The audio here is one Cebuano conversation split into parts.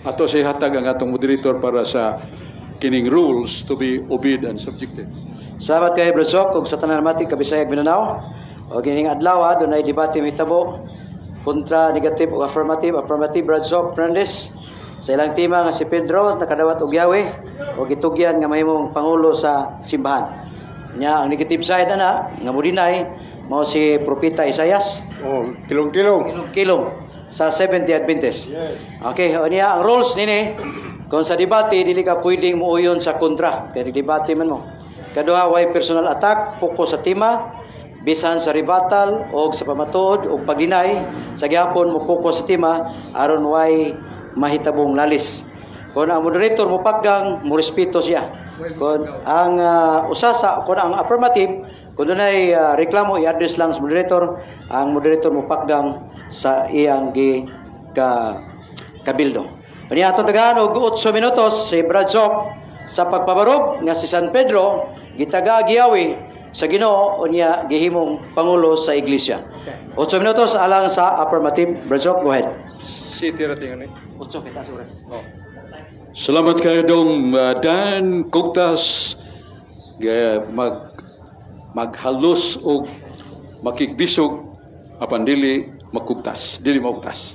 Ato siya hatag ang atong moderator para sa kining rules to be obeyed and subjected. Salamat kay Brad Sok ug sa tanan namati, Kabisayag, Mindanao. O kining adlaw, dunay debate mahitabo kontra negative o affirmative. Affirmative, Brad Sok Fernandez sa ilang tema nga si Pedro nakadawat og Yahweh o gitugyan nga mahimong pangulo sa simbahan. Nya ang negative side ana nga mo-deny mao si Propeta Isaias. Oh, kilong-kilong. Kilong-kilong sa Seventh-day Adventist. Yes. Okay, o niya ang rules nini, kung sa debate dili ka pwedeng muuyon sa kontra kay debate man mo. Kaduha, way personal attack, focus sa tema, bisan sa rebuttal o sa pamatuod o pag-deny, sa gihapon mo focus sa tema aron way mahitabong lalis. Kung ang moderator mo pakgang, mo respeto siya. Kung ang usa sa kung ang affirmative, kung dunay reklamo, i-address lang sa moderator, ang moderator mo pakgang sa iyang gi ka kabildo. Unya atong tagaan og 8 minutos si Brad Sok sa pagpabarog nga si San Pedro gitaga Yahweh sa Ginoo unya gihimong pangulo sa iglesia. 8 minutos alang sa affirmative. Brad Sok, go ahead. City rating ani. 8 kita sa oras. Oh. Salamat kayo dong Dan Kugtas, Gaya maghalos og makigbisog apan dili makugtas, dili maugtas.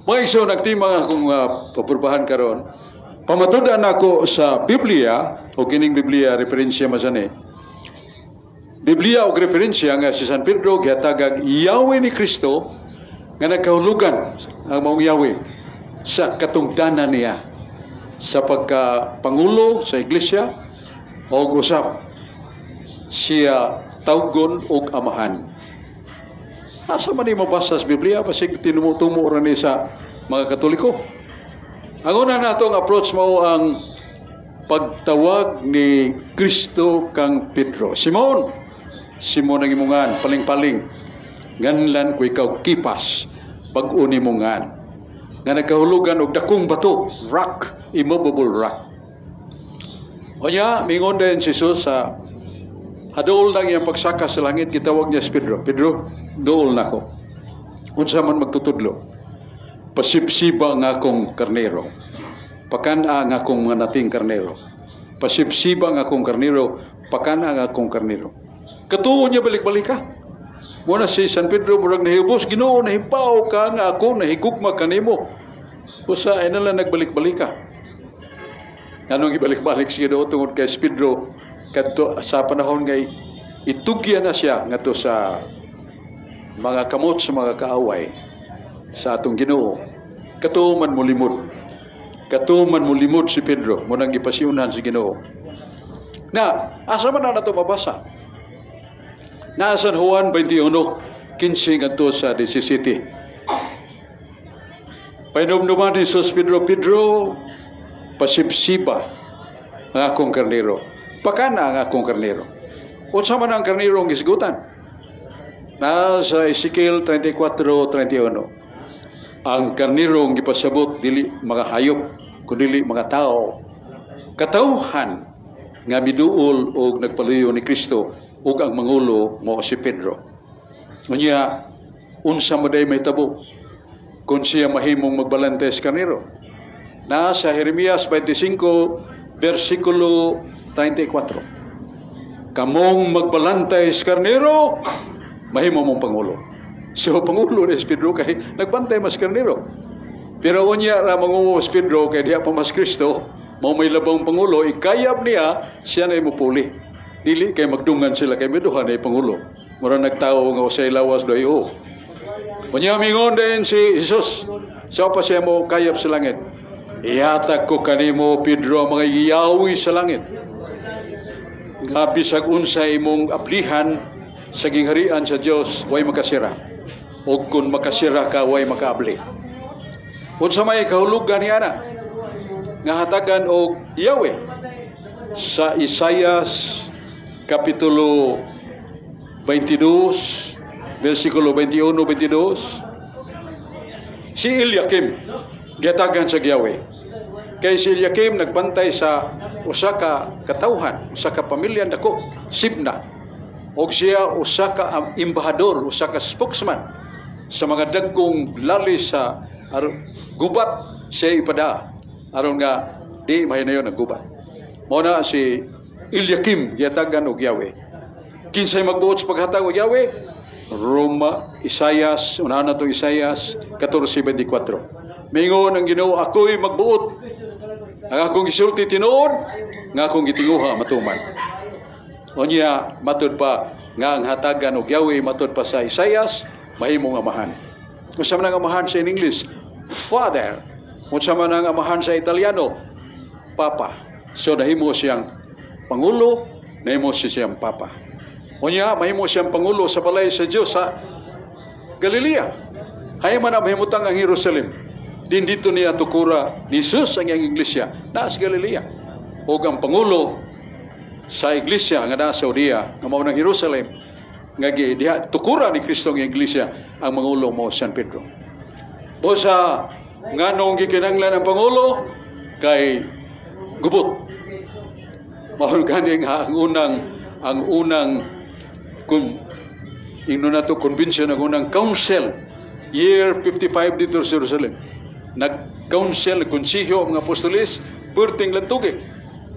Mga igsoon, nagtima nga akong papurbahan karon. Pamatud-an nako sa Biblia o kining Biblia referensya masani. Biblia og referensya nga si San Pedro gihatagag Yahweh ni Kristo nga nagkahulugan ang maong Yahweh sa katungdanan niya sa pagka pangulo sa iglesia o usab siya tawgon og amahan. Asa man ni mabasa sa Biblia? Basig tinumo-tumo ra ni sa mga Katoliko. Ang una natong approach mao ang pagtawag ni Kristo kang Pedro. "Simon, Simon ang imungan, paling-paling. Nganlan ko ikaw Kipas, bag-o nimo ngan." Nga nagkahulugan og dakong bato, rock, immovable rock. Onya, mingon din si Jesus sa haduol lang iyang pagsaka sa langit, gitawag niya si Pedro. "Pedro, duol nako. Unsa man magtutudlo? Pasibsiba nga akong karnero. Pakan-a nga akong mga nating karnero. Pasibsiba nga akong karnero, pakan-a nga akong karnero." Katuo niya balik-balik ka. Muna si San Pedro murag nahibos, "Ginoo, nahibaw ka nga ako nahigugma kanimo. Usa ay nala nagbalik-balik ka?" Anong ibalik-balik si Ginoo? Tungod kay si Pedro kadto sa panahon ngay itugyan na siya ngadto sa mga kamot sa mga kaaway sa atong Ginoo. Katuo man molimod. Katuo man molimod si Pedro, mo nang gipasiyunan si Ginoo. Na, asa man na nato mabasa? Naa sa Juan 21, 15 ngadto sa 17. Pahinumduman ni Jesus Pedro, "Pedro, pasibsiba ang akong karnero. Pakana ang akong karnero." Unsa man ang karnero ang gisgutan? Nasa Ezekiel 34:31. Ang karnero ang gipasabot dili mga hayop, kundi mga tao. Katawhan nga miduol og nagpaluyo ni Kristo ug ang mangulo mo si Pedro. Unya, unsa mo day mahitabo kung siya mahimong magbalante sa karnero? Nasa Jeremias 25 versikulo 34. Kamong magbalantay sa karnero, mahimo mong pangulo. So pangulo ni si Pedro kay nagbantay mas karnero. Pero unya ra mangumo si Pedro kay diha pa mas Kristo, mao may labang pangulo, ikayab niya siya na mupuli. Dili kay magdungan sila kay miduha na pangulo. Mura nagtawo nga usay lawas doy o. Unya mingon din si Jesus, sa pa siya mo kayab sa langit. "Ihatag ko kanimo, Pedro, ang mga yawi sa langit. Nga bisag unsa imong ablihan sa gingharian sa Dios, way makasira. O kung makasira ka, way makaabli." Unsa may kahulugan ni ana? Nga hatagan og Yahweh sa Isaias kapitulo 22 versikulo 21 22, si Eliakim gihatagan sa Yahweh. Kay si Eliakim nagbantay sa usa ka katawhan, usa ka pamilya dako, Sibna. Og siya usa ka embahador, usa ka spokesman sa mga dagkong lali sa gubat siya ipada. Aron nga di mahinayon ang gubat. Mao na si Eliakim gihatagan og Yahweh. Kinsay magbuot sa paghatag og Yahweh? Roma, Isayas, unahan na to, Isayas 14:24. Mingon ang Ginoo, "Ako'y magbuot. Ang akong gisulti tinuod, nga akong gitinguha matuman." Unya, matud pa nga ang hatagan og Yahweh, matud pa sa Isayas, mahimong amahan. Unsa man ang amahan sa in English? Father. Unsa man ang amahan sa Italiano? Papa. So nahimo siyang pangulo, nahimo siya siyang papa. Unya, mahimo siyang pangulo sa balay sa Dios sa Galilea. Hay man ang mahimutang ang Jerusalem. Din dito niya tukura ni Jesus ang iyang iglesia naa sa Galilea. Og ang pangulo sa iglesia nga naa sa Judea nga mao ng Jerusalem nga gi diha tukura ni Kristo ang iglesia, ang mangulo mo San Pedro. Busa nganong gikinahanglan ang pangulo? Kay gubot. Mao gani nga ang unang kung ingno nato convention, ang unang council, year 55 dito sa Jerusalem. Nag-council, konseho ang mga apostoles, perting lantugi.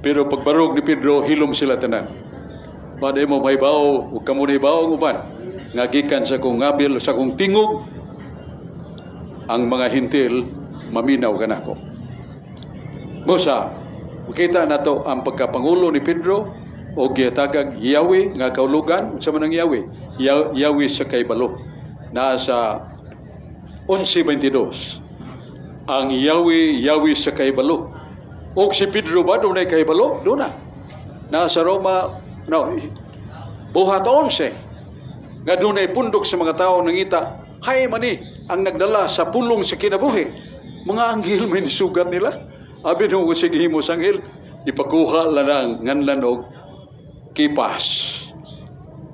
Pero pagbarog ni Pedro, hilom sila tanan. Paday mo may bao, ug kamo ni bao ang uban nga gikan sa akong ngabil, sa akong tingog, ang mga Hentil maminaw kanako. Busa, makita nato ang pagkapangulo ni Pedro o gihatagag Yahweh nga kaulugan. Unsa man ang Yahweh? Yahweh sa kahibalo. Naa sa 11:22. Ang Yahweh, Yahweh sa kahibalo. Og si Pedro ba dunay kahibalo? Duna. Naa sa Roma, no, Buhat 11. Nga dunay pundok sa mga tao nangita, hay mani ang nagdala sa pulong sa kinabuhi. Mga anghel may nisugat nila. Abi nung sige himo sa anghel, ipakuha lang nganlan og kipas.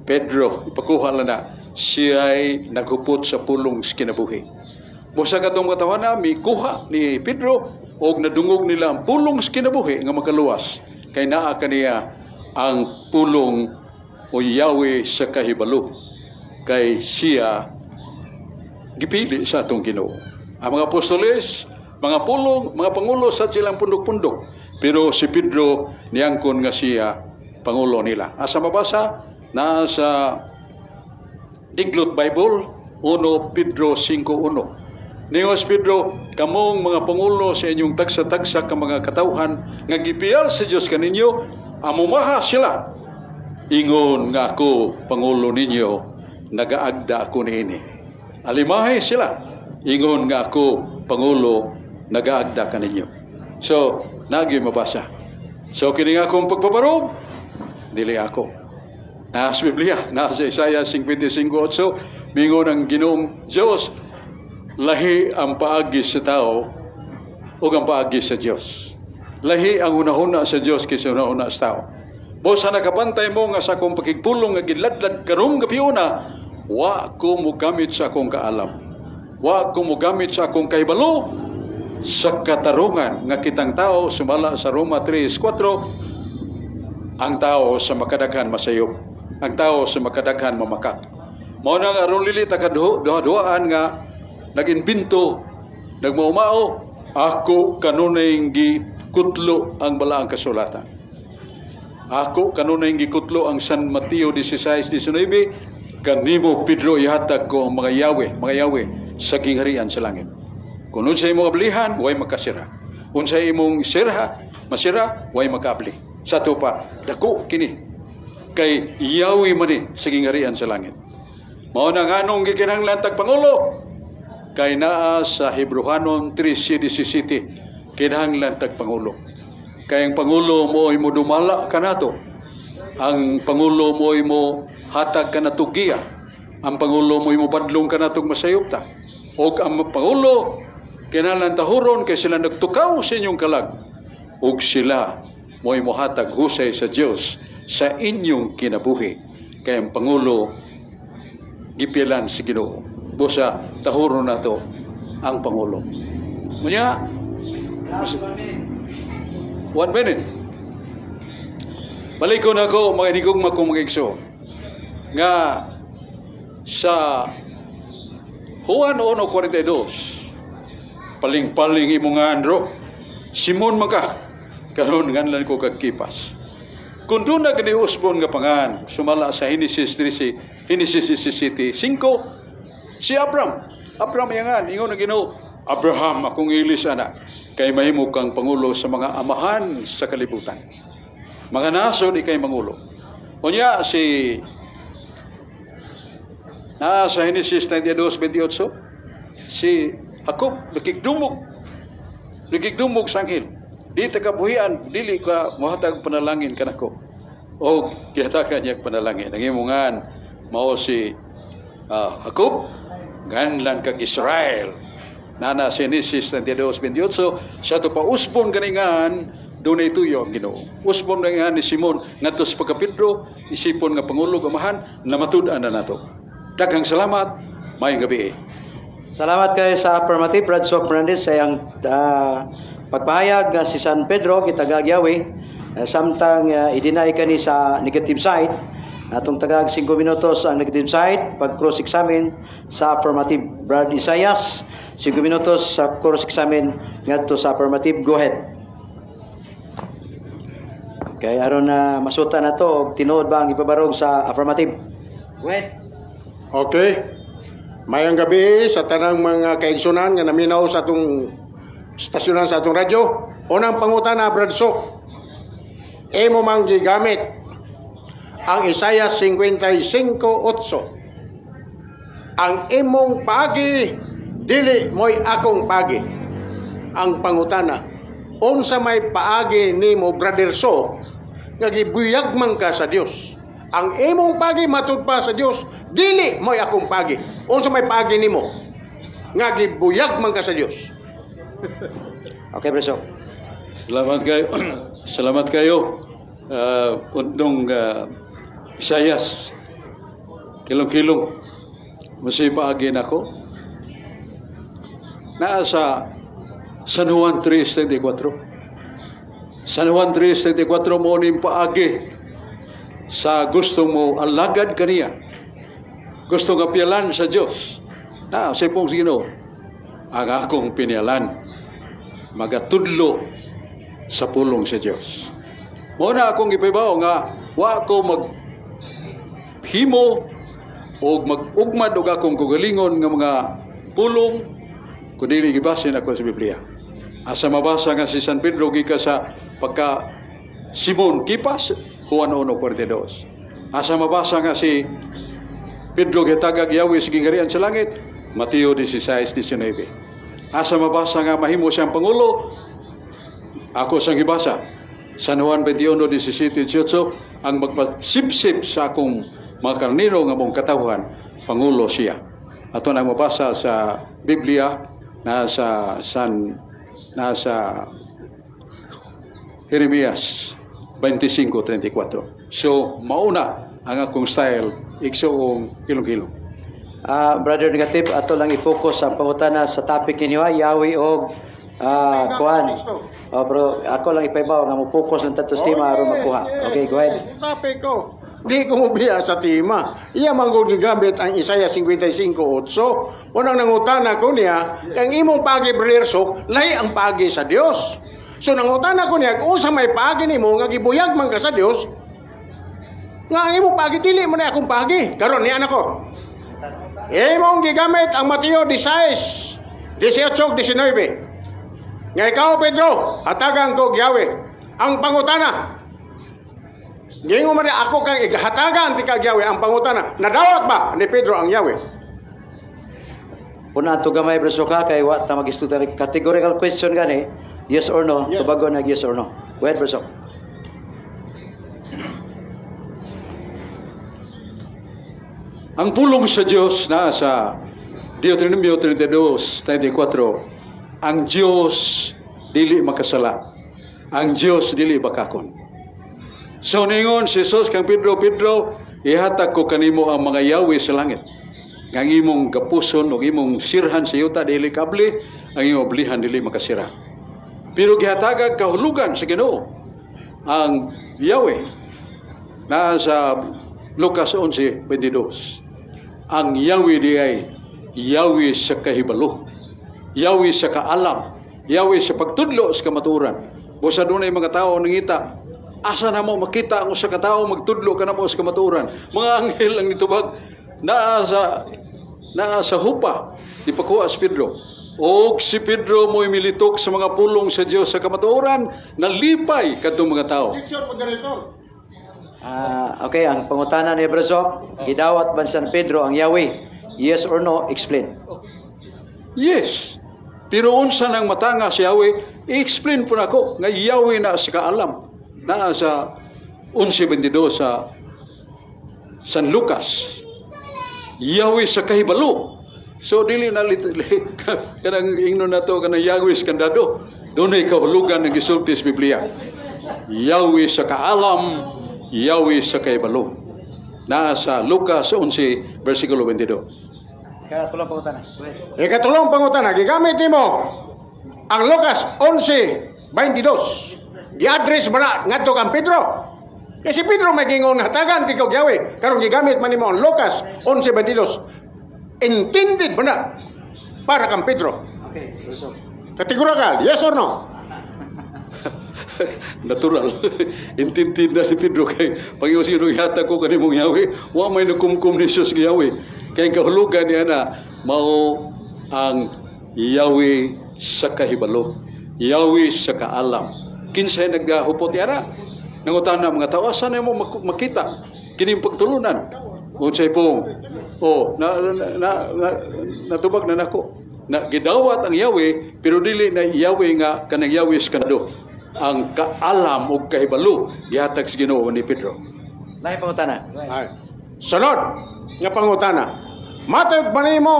Pedro, ipakuha lang na siya'y naghupot sa pulong sa kinabuhi. Busa katong katawan mikuha ni Pedro og nadungog nila ang pulong sa kinabuhi nga makaluwas. Kay naa kaniya ang pulong o Yahweh sa kahibalo. Kay siya gipili sa atong Ginoo. Ang mga apostoles, mga pulong, mga pangulo sa silang pundok-pundok. Pero si Pedro niangkon nga siya pangulo nila. Asa mabasa? Nasa Diglot Bible, 1 Pedro 5:1. Ningos Pedro, "Kamong mga pangulo sa inyong tagsa-tagsa ka mga katawhan nga gipiyal sa Dios kaninyo, amumaha sila. Ingon nga ako pangulo ninyo, nagaagda ako niini. Alimahe sila. Ingon nga ako pangulo, nagaagda kaninyo." So, nagi mabasa. So, kini nga akong pagpabarog, dili ako. Nasa Biblia, nasa Isaiah 55:8, mingon ang Ginoong Diyos, "Lahi ang paagi sa tao o ang paagi sa Diyos. Lahi ang hunahuna sa Diyos kaysa hunahuna sa tao." Busa nakabantay mo nga sa akong pakigpulong nga giladlad karong gabiuna, wa ko mogamit sa akong kaalam. Wa ko mogamit sa akong kahibalo sa katarungan nga kitang tao sumala sa Roma 3:4, ang tao sa makadaghan masayop, ang tao sa makadaghan mamakak. Mao nang aron dili ta kaduha-duhaan nga nag-imbento, nagmaumao, ako kanunay gikutlo ang balaang kasulatan. Ako kanunay gikutlo ang San Mateo 16:19, "Kanimo Pedro ihatag ko ang mga Yahweh sa gingharian sa langit. Kung unsay imong ablihan, way makasira. Unsay imong sirha, masira, way makaabli." Sa ato pa, dako kini. Kay Yahweh man ni sa gingharian sa langit. Mao na nganong gikinahanglan tag pangulo? Kay naa sa Hebrohanon 3:17, kinahanglan tag pangulo. Kay ang pangulo mo ay mo dumala kanato. Ang pangulo mo ay mo hatag kanatog giya. Ang pangulo mo ay mo padlong kanatog masayop ta. Og ang pangulo kinahanglan tahuron kay sila nagtukaw sa inyong kalag. Og sila mo'y mohatag husay sa Dios sa inyong kinabuhi. Kay ang pangulo gipilan si Ginoo. Busa tahuron nato ang pangulo. Munya, 1 minute. Balikon ako, mga inigugma kong mga igsoon, nga sa Juan 1:42, paling-paling imong andro. Simon man ka, karon nganlan ko kag Kipas. Kung doon na gani usbon nga pangan, sumala sa Genesis 13, Genesis 17, 5, si Abram, Abram iyangan, ingon ang Ginoo, "Abraham, akong ilis ana, kay mahimo kang pangulo sa mga amahan sa kalibutan. Mga nasod ikay mangulo." Unya si na sa Genesis 32:28, si Jacob nakigdumog, nakigdumog sa anghel. "Di ta kabuhian, dili ka mohatag panalangin kanako." O gihatagan niya panalangin. Ang imongan mao si Jacob, nganlan kag Israel. Nana sa Genesis 32:28, sa to pausbon ganingan, dunay tuyo ang Ginoo. Usbon ganingan ni Simon ngadto sa pagka Pedro, isipon nga pangulo amahan, namatud-an na nato. Daghang salamat, maayong gabi. Salamat kay sa affirmative, Brad Sok Fernandez, sa iyang pagpahayag nga si San Pedro gitagag Yahweh, samtang i-deny kani sa negative side. Atong tagag 5 minutos ang negative side pag cross-examine sa affirmative. Brad Isaias, 5 minutos sa cross-examine ngadto sa affirmative. Go ahead. Okay, aron na masuta na to og tinuod ba ang ipabarog sa affirmative. Go ahead. Okay. Mayang gabi sa tanang mga kaigsunan nga naminaw sa atong stasyonan sa atong radyo. Unang pangutana, Brad Sok. Imo mang gigamit ang Isaiah 55:8. Ang imong pagi dili mo'y akong pagi. Ang pangutana, unsa may paagi nimo, Brother So, nga gibuyag man ka sa Dios? Ang imong pagi matud pa sa Dios, dili mo'y akong pagi. Unsa may pagi nimo nga gibuyag man ka sa Dios? Okay, Brad Sok. Salamat kayo. Salamat kayo. Undong Isayas. Kilong-kilong. Masay paagi nako. Naa sa San Juan 3:34. San Juan 3:34 mo ning paagi sa gusto mo alagad kaniya. Gusto nga piyalan sa Dios. Na sa pong Ginoo. Ang akong piniyalan magatudlo sa pulong sa Dios. Mo na akong gipahibaw nga wa ko mag himo o mag-ugmad og akong kaugalingon nga mga pulong kun dili gibasin ako sa Biblia. Asa mabasa nga si San Pedro gikan sa pagka Simon Kipas, Juan 1:42. Asa mabasa nga si Pedro gitagag Yahweh sa gingharian sa langit, Mateo 16:19. Asa mabasa nga mahimo siyang pangulo, ako sang gibasa. San Juan 21:17-18, ang magpasipsip sa akong mga karnero nga mong katawhan, pangulo siya. Ato na mabasa sa Biblia na sa San nasa Jeremias 25:34. So mauna ang akong style, igsuong kilong-kilong. Brother Negative, ato lang i-focus ang pangutana sa topic ninyo, ha, Yahweh og kuan. Oh, bro, ako lang ipahibaw nga mo focus lang tato sa tema aron makuha. Okay, go ahead. Topic ko. Di ko mobiya sa tema. Iya man gud gigamit ang Isaiah 55:8. Unang nangutana ko niya, kang imong pagi, Brother Sok, lahi ang pagi sa Dios. So nangutana ko niya, kung unsa may pagi nimo nga gibuyag man ka sa Dios, nga ang imong pagi dili mo na akong pagi. Karon niya nako. Imong gigamit ang Mateo 16, 18, 19. Nga ikaw, Pedro, hatagan ko Yahweh. Ang pangutana, Gingo man ako kang igahatagan ti kag Yahweh, ang pangutana, nadawat ba ni Pedro ang Yahweh? Una ato gamay, Bro Sok, kay wa ta mag-istorya. Categorical question gani, yes or no, Yes. tubagon nag yes or no. Go ahead, Bro Sok. Ang pulong sa Dios na sa Deuteronomio 32:34, ang Dios dili makasala. Ang Dios dili bakakon. So ningon si Jesus kang Pedro, "Pedro, ihatag ko kanimo ang mga yawi sa langit. Ang imong gapuson o imong sirhan sa yuta dili kabli, ang imong oblihan dili makasira." Pero gihatagag kahulugan sa Ginoo ang Yahweh na sa Lucas 11:22. Ang Yahweh di ay Yahweh sa kahibalo, Yahweh sa kaalam. Yahweh sa pagtudlo sa kamatuoran. Busa dunay mga tao nangita, asa na mo makita ang usa ka tawo magtudlo ka namo sa kamatuoran? Mga anghel ang nitubag, naa sa hupa, ipakuha si Pedro. Og si Pedro mo'y militok sa mga pulong sa Dios sa kamatuoran, nalipay kadtong mga tao. Objection, moderator. Ah, okay, ang pangutana ni Brazok, gidawat ba ni San Pedro ang Yahweh? Yes or no, explain. Yes. Pero unsa nang matanga si Yahweh, i-explain po nako nga Yahweh na sa kaalam. Naa sa 11:22 sa San Lucas. Yahweh sa kahibalo. So dili na kanang ingnon nato kanang Yahweh sa kandado. Dunay kahulugan ng gisulti sa Biblia. Yahweh sa kaalam, Yahweh sa kahibalo. Naa sa Lucas 11 versikulo 22. Ikatulong pangutana. Ikatulong pangutana, gigamit nimo ang Lucas 11:22. Gi-address ba na ngadto kang Pedro? Kay si Pedro may gingon hatagan kay Yahweh. Karon gigamit man nimo ang Lucas 11:22. Intended ba na para kang Pedro? Okay, Brazok. Categorical, yes or no? Natural. Intindi na si Pedro kay Panginoon, sino ihatag ko kanimong Yahweh? Wa may nakumkum ni Jesus nga Yahweh. Kay ang kahulugan niya na mao ang Yahweh sa kahibalo. Yahweh sa kaalam. Kinsay nagahupot yara? Nangutana mga tao, asa na mo makita kining pagtulunan? Unsay pong? Oh, na natubag na nako. Na gidawat ang Yahweh, pero dili na Yahweh nga kanang Yahweh sa kandado. Ang kaalam ug kahibalo gihatag sa Ginoo ni Pedro. Lahi pangutana. Ay. Sunod nga pangutana. Matod ba nimo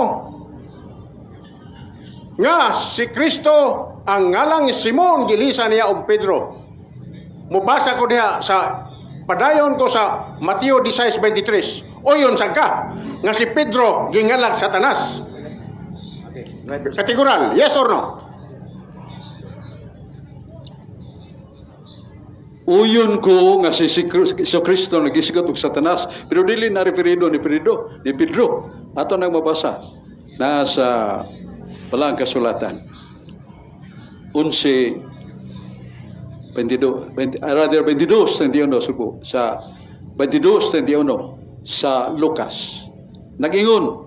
nga si Kristo ang ngalang Simon gilisa niya og Pedro? Mubasa ko diha sa padayon ko sa Mateo 16:23. Uyon sad ka nga si Pedro gingalag Satanas. Okay, go ahead, Brazok. Categorical, yes or no? Uyon ko nga si Kristo nagisgot og Satanas, pero dili na referido ni Pedro. Ato nang mabasa na sa balang kasulatan. 11 22, 20, rather 22 31 suko sa 22 31 sa Lucas. Nag-ingon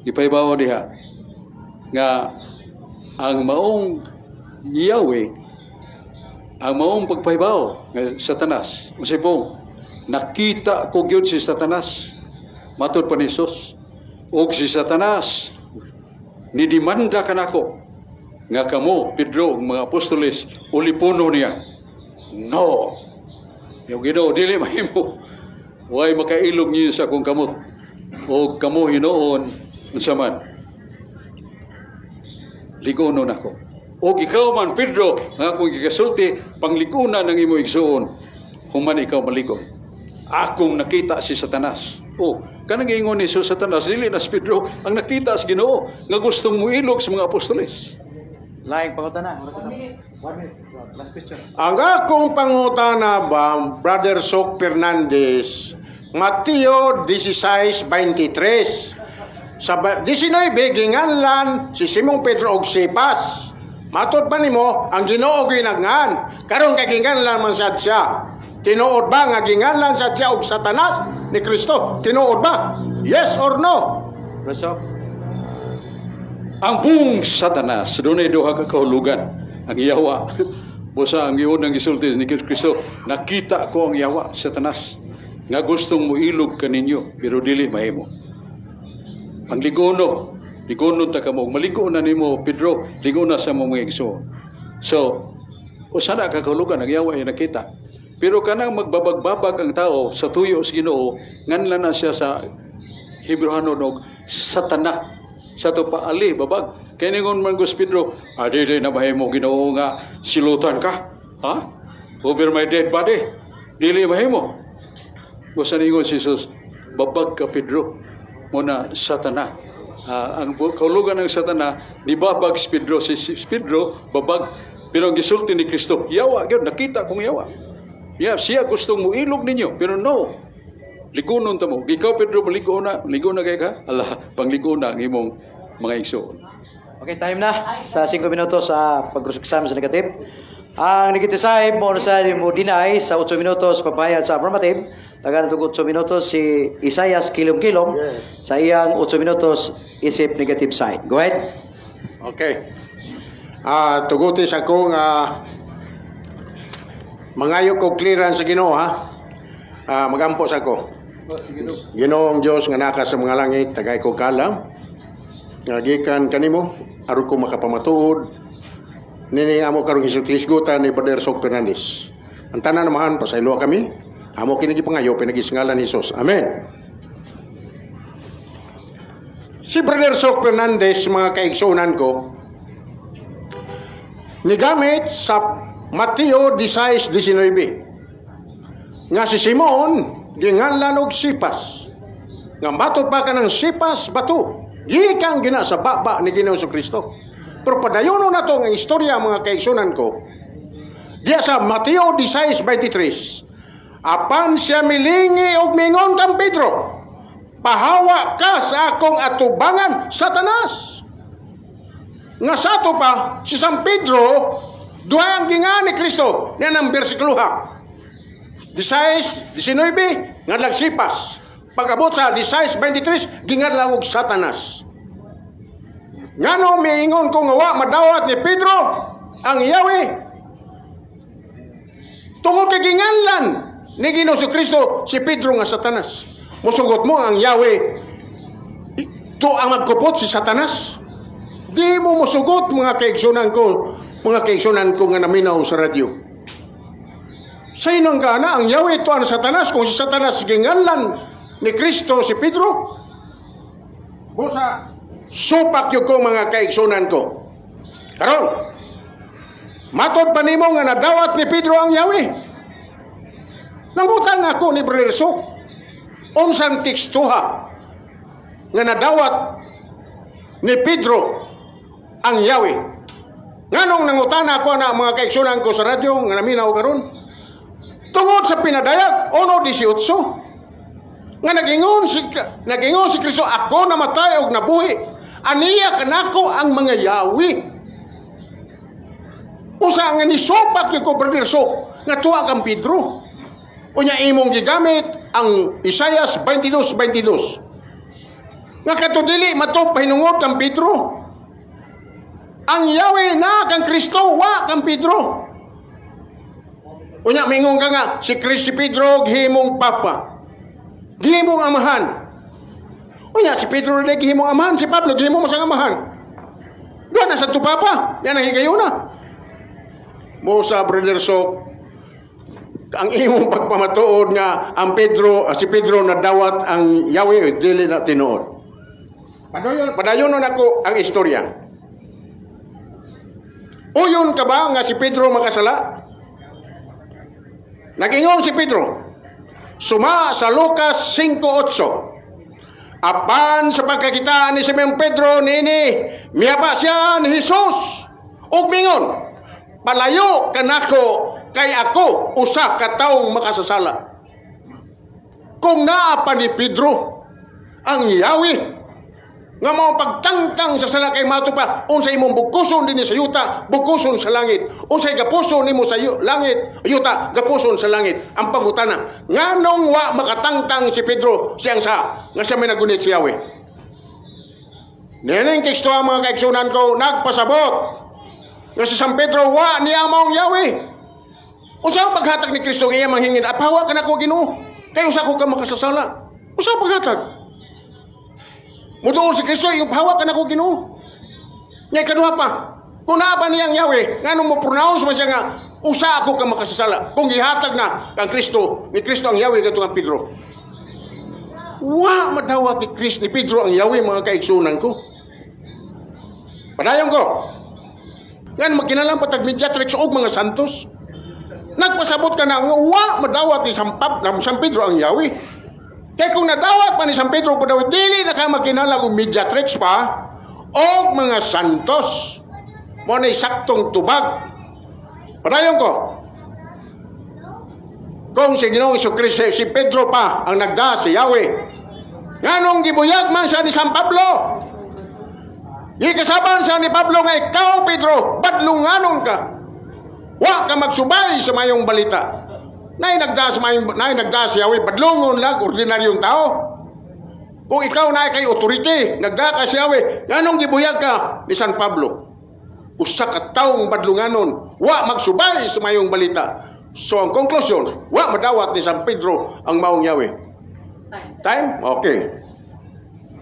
ipahibaw diha nga ang maong Yahweh, ang maong pagpahibaw nga Satanas, unsay pong nakita ko gyud si Satanas, matud pa ni Jesus, og si Satanas nidemanda kanako nga kamo Pedro ug mga apostoles ulipono niya. No. Yung Ginoo, dili mahimo. Way makailog niyo sa akong kamot. O kamo hinuon unsa man. Ligunon ako. O ikaw man Pedro, ang akong gikasulti, pangligunan ng imo igsuon, human ikaw maligom. Akong nakita si Satanas. O, kanang ingon ni Jesus Satanas, dili na si Pedro ang nakita sa Ginoo nga gustong muilog sa mga apostoles. Laing pangutana. 1 minute. Last question. Ang akong pangutana ba, Brother Sok Fernandez, Mateo 16:23. Sa 19, ginganlan si Simon Pedro og Cephas. Matod pa nimo, ang Ginoo ginagnan. Karon kay ginganlan man sad siya. Tinuod ba nga ginganlan sad siya og Satanas ni Kristo? Tinuod ba? Yes or no? Brazok. Ang buong Satanas, dunay duha ka kahulugan. Ang yawa. Busa ang iunang gisulti ni Kristo, nakita ko ang yawa, Satanas, nga gustong muilog kaninyo, pero dili mahimo. Ang ligono, ligono ta kamo, maligo na nimo Pedro, ligo na sa mga igsoon. So, usa na ka kahulugan ang yawa ay nakita. Pero kanang magbabagbabag ang tao sa tuyo sa Ginoo, nganlan na siya sa Hebrehanon og Satana. Sa to paali babag. Kay ningon man gus Pedro, ah, dili na mahimo Ginoo nga silutan ka. Ha? Over my dead body. Dili mahimo. Gusto ningon si Jesus, babag ka Pedro, muna Satana. Ah, ang kahulugan ng Satana, nibabag si Pedro, si Pedro babag, pero ang gisulti ni Kristo, yawa gyud, nakita kong yawa. Ya, siya gustong muilog ninyo, pero no. Ligunon ta mo. Ikaw Pedro, maligo na, ligo na kay ka. Ala, pangligo na ang imong mga igsoon. Okay, time na sa 5 minutos sa pag-cross-examine sa negative. Ang negative side mo sa mo deny sa 8 minutos pagpahayag sa affirmative. Tagaan og 8 minutos si Isaias Kilom-Kilom sa iyang 8 minutos isip negative side. Go ahead. Okay. Tuguti sa ko nga mangayo ko clearance sa Ginoo, ha. Magampo sa ko. Ginoong Dios nga naka sa mga langit, tagay ko kalam. Nga gikan kanimo aron ko makapamatuod nini amo karong hisgutan ni Brother Sok Fernandez. Ang tanan namahan, pasayloa kami. Amo kini gipangayo pinagi sa ngalan ni Jesus. Amen. Si Brother Sok Fernandez, mga kaigsunan ko, nigamit sa Mateo 16:19 nga si Simon ginganlan og Sipas, nga matod pa ka ng Sipas, bato, gikan gina sa baba ni Ginoong Kristo. Pero padayono na to ang istorya, mga kaigsunan ko, diya sa Mateo 16:23. Apan siya milingi og mingon kang Pedro, "Pahawa ka sa akong atubangan, Satanas." Nga sato pa, si San Pedro, duha ang gingan ni Kristo. Yan ang bersikulo ha. 16:19, ngadlag Sipas. Pag-abot sa 16:23, gingadlag og Satanas. Ngano miingon ko nga wa madawat ni Pedro ang Yahweh? Tungod kay ginganlan ni Ginoo Kristo si Pedro nga Satanas. Musugot mo ang Yahweh ito ang magkupot si Satanas? Di mo musugot, mga kaigsunan ko nga naminaw sa radyo. Sa inong gana, ang Yahweh ito ang Satanas, kung si Satanas ginganlan ni Kristo si Pedro? Busa, supak yun ko, mga kaigsunan ko. Karon, matod pa nimo nga nadawat ni Pedro ang Yahweh? Nangutang ako ni Brother Sok, unsang tekstuha nga nadawat ni Pedro ang Yahweh? Nganong nangutana ako na, mga kaigsunan ko sa radyo nga naminaw karon? Tungod sa Pinadayag 1:18 nga nagingon si Kristo, "Ako namatay og nabuhi. Aniya kanako ang mga Yahweh." Usa nga nisupak ko, Brother Sok, nga tuwa kang Pedro. Unya imong gigamit ang Isaias 22:22. Nga kadto dili mato pahinungod kang Pedro. Ang Yahweh na kang Kristo, wa kang Pedro. Unya mingon ka nga si Kristo, si Pedro gihimong papa. Gihimong amahan. Unya si Pedro rin gihimong amahan, si Pablo gihimong masang amahan. Duha na sa papa, yan ang higayuna. Mo sa Brother Sok, ang imong pagpamatuod nga ang Pedro, si Pedro nadawat ang Yahweh, dili na tinuod. Padayon, padayon nako ang istorya. Uyon ka ba nga si Pedro makasala? Nagingon si Pedro, suma sa Lucas 5:8. Apan sa pagkakita ni Simon Pedro nini, miyaba siya ni Jesus ug mingon, "Palayo kanako kay ako usa ka taong makasasala." Kung naa pa ni Pedro ang Yahweh nga mao pagtangtang sa sala, kay mato pa, unsay imong bugkuson dinhi sa yuta, bugkuson sa langit, unsay gapuson nimo sa langit, yuta, gapuson sa langit. Ang pangutana, nganong wa makatangtang si Pedro siyang sa nga siya may nagunit si Yahweh? Nining teksto, ang mga kaigsunan ko, nagpasabot nga si San Pedro wa niya maong Yahweh. Unsa ang paghatag ni Kristo nga iya manghingin, "Apawa ka nako, Ginoo, kay usa ko ka makasasala"? Unsa ang paghatag? Muduol si Kristo, yung "Pahawa ka nako, Ginoo." Nya ikaduha pa, kung naa pa niyang Yahweh, nganong mo pronounce man siya nga usa ako ka makasasala, kung gihatag na kang Kristo, ni Kristo ang Yahweh kadto nga Pedro? Wa madawat ni Kristo, ni Pedro ang Yahweh, mga kaigsunan ko. Padayon ko. Yan magkinalang patag mediatrix og mga santos. Nagpasabot ka na nga wa madawat ni San Pedro ang Yahweh. Kaya kung nadawat pa ni San Pedro padawat, dili na ka magkinahanglan og mediatrix pa o mga santos. Mo na saktong tubag. Padayon ko. Kung si Ginoong Kristo, si Pedro pa ang nagda si Yahweh, nganong gibuyag man siya ni San Pablo? Gikasaban siya ni Pablo nga ikaw, Pedro, badlunganon ka. Wa ka magsubay sa mayong balita. Nay nagda sa mayong nay nagda si Yahweh, badlungon lang ordinaryong tao. Kung ikaw na kay authority, nagda ka si Yahweh, nganong gibuyag ka ni San Pablo? Usa ka taong badlunganon, wa magsubay sa mayong balita. So ang conclusion, wa madawat ni San Pedro ang maong Yahweh. Time? Okay.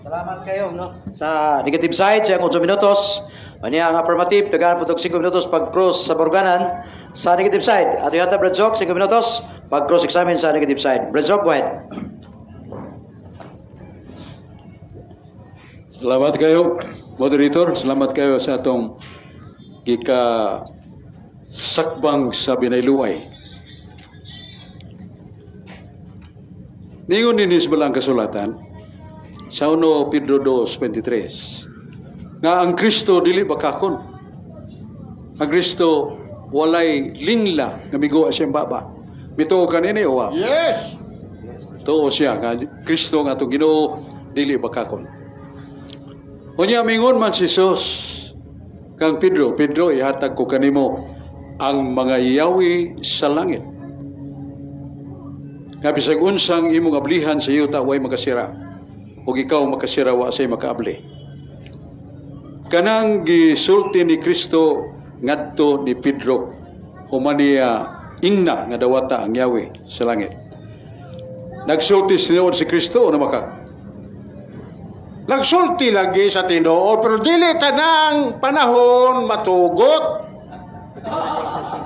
Salamat kayo, no? Sa negative side, siyang 8 minutos. Unya ang affirmative, tagaan po 5 minutos pag cross sa baruganan sa negative side. Ato yata, Brad Sok, 5 minutos pag cross examine sa negative side. Brad Sok, go ahead. Salamat kayo, moderator. Salamat kayo sa atong gika sakbang sa binayluay. Ningon ninis balang kasulatan sa 1 Pedro 2:23 nga ang Kristo dili bakakon. Ang Kristo walay lingla nga migo siyang baba. Mituo kanini o wa? Yes. Tuo siya nga Kristo nga atong Ginoo dili bakakon. Unya mingon man si Jesus kang Pedro, Pedro, ihatag ko kanimo ang mga yawi sa langit. Nga bisag unsang imong ablihan sa yuta way makasira, ug ikaw makasira wa say makaabli. Kanang gisulti ni Kristo ngadto ni Pedro, human niya ingna nga dawata ang yawi sa langit. Nagsulti sinuod si Kristo o namakak? Nagsulti lagi sa tinuod, pero dili tanang panahon matugot.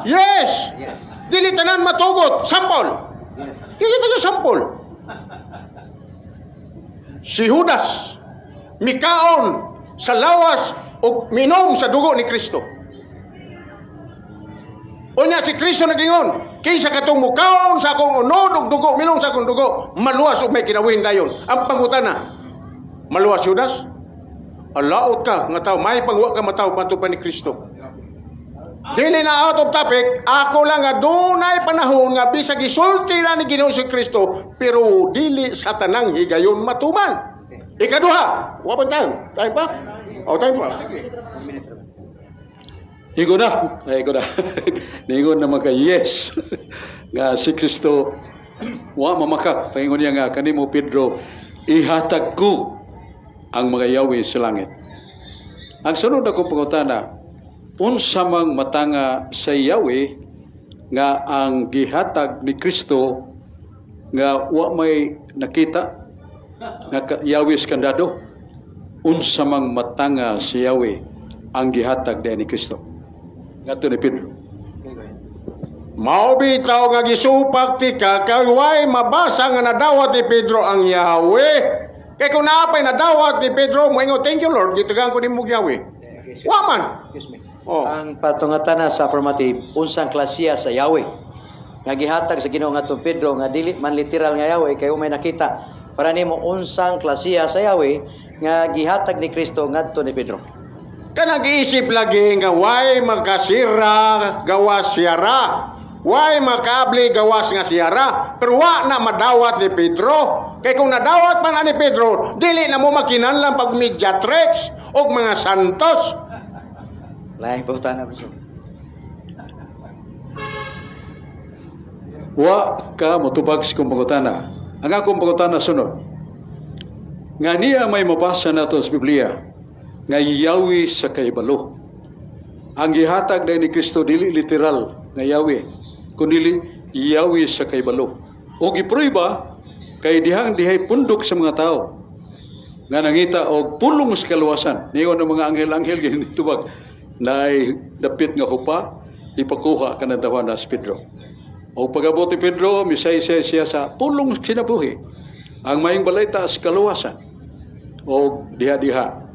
Yes. Yes. Dili tanan matugot. Sampol. Yes. Kaya tayo sampol. Si Judas mikaon sa lawas o minom sa dugo ni Kristo. Unya si Kristo nagingon, kinsa katong mukaon sa akong unod og dugo, minom sa akong dugo, maluwas og may kinabuhing dayon. Ang pangutana, maluwas Judas? Alaot ka nga tao, may pangwa ka mataw panto pa ni Kristo. Dili na out of topic, ako lang nga dunay panahon nga bisag gisulti na ni Ginoo si Kristo, pero dili sa tanang higayon matuman. Ikaduha, wa pa time. Time pa? O time pa. Sige. Ingon na. Ay, ingon na. Ningon na maka yes. Nga si Kristo wa mamakak. Paingon niya nga kanimo Pedro, ihatag ko ang mga yawi sa langit. Ang sunod akong pangutana, unsa mang matanga sa Yahweh nga ang gihatag ni Kristo nga wa may nakita nga Yahweh sa kandado? Unsa mang matanga sa Yahweh ang gihatag ni Kristo ngadto ni Pedro? Mao bitaw nga gisupak tika kay way mabasa nga nadawat ni Pedro ang Yahweh. Kay kung naapay nadawat ni Pedro, moingon, thank you Lord, gitagaan ko nimo Yahweh. Wa man. Excuse me. Oh. Ang patungatan sa affirmative, unsang klasiya sa Yahweh nga gihatag sa Ginoo ngadto Pedro nga dili man literal nga Yahweh kay umay nakita. Para nimo unsang klasiya sa Yahweh nga gihatag ni Kristo ngadto ni Pedro. Kanang giisip lagi nga way makasira gawas siyara, way makaabli gawas nga siyara, pero wa na madawat ni Pedro. Kay kung nadawat man ani Pedro, dili na mo makinahanglan pag mediatrix og mga santos. Laing pangutana, Professor. Wa ka motubag sa kong pangutana. Ang akong pangutana sunod. Nga niya may mabasa nato sa Biblia nga Yahweh sa kahibalo. Ang gihatag ni Kristo dili literal nga Yahweh, kundi Yahweh sa kahibalo. O giprueba kay dihang dihay pundok sa mga tao nga nangita og pulong sa kaluwasan. Niyon ang mga anghel-anghel ginitubag naay dapit nga hupa ipakuha kanang tawan na si Pedro. O pag-abot ni Pedro, misaysay siya sa pulong kinabuhi. Ang maayong balita sa kaluwasan. O diha-diha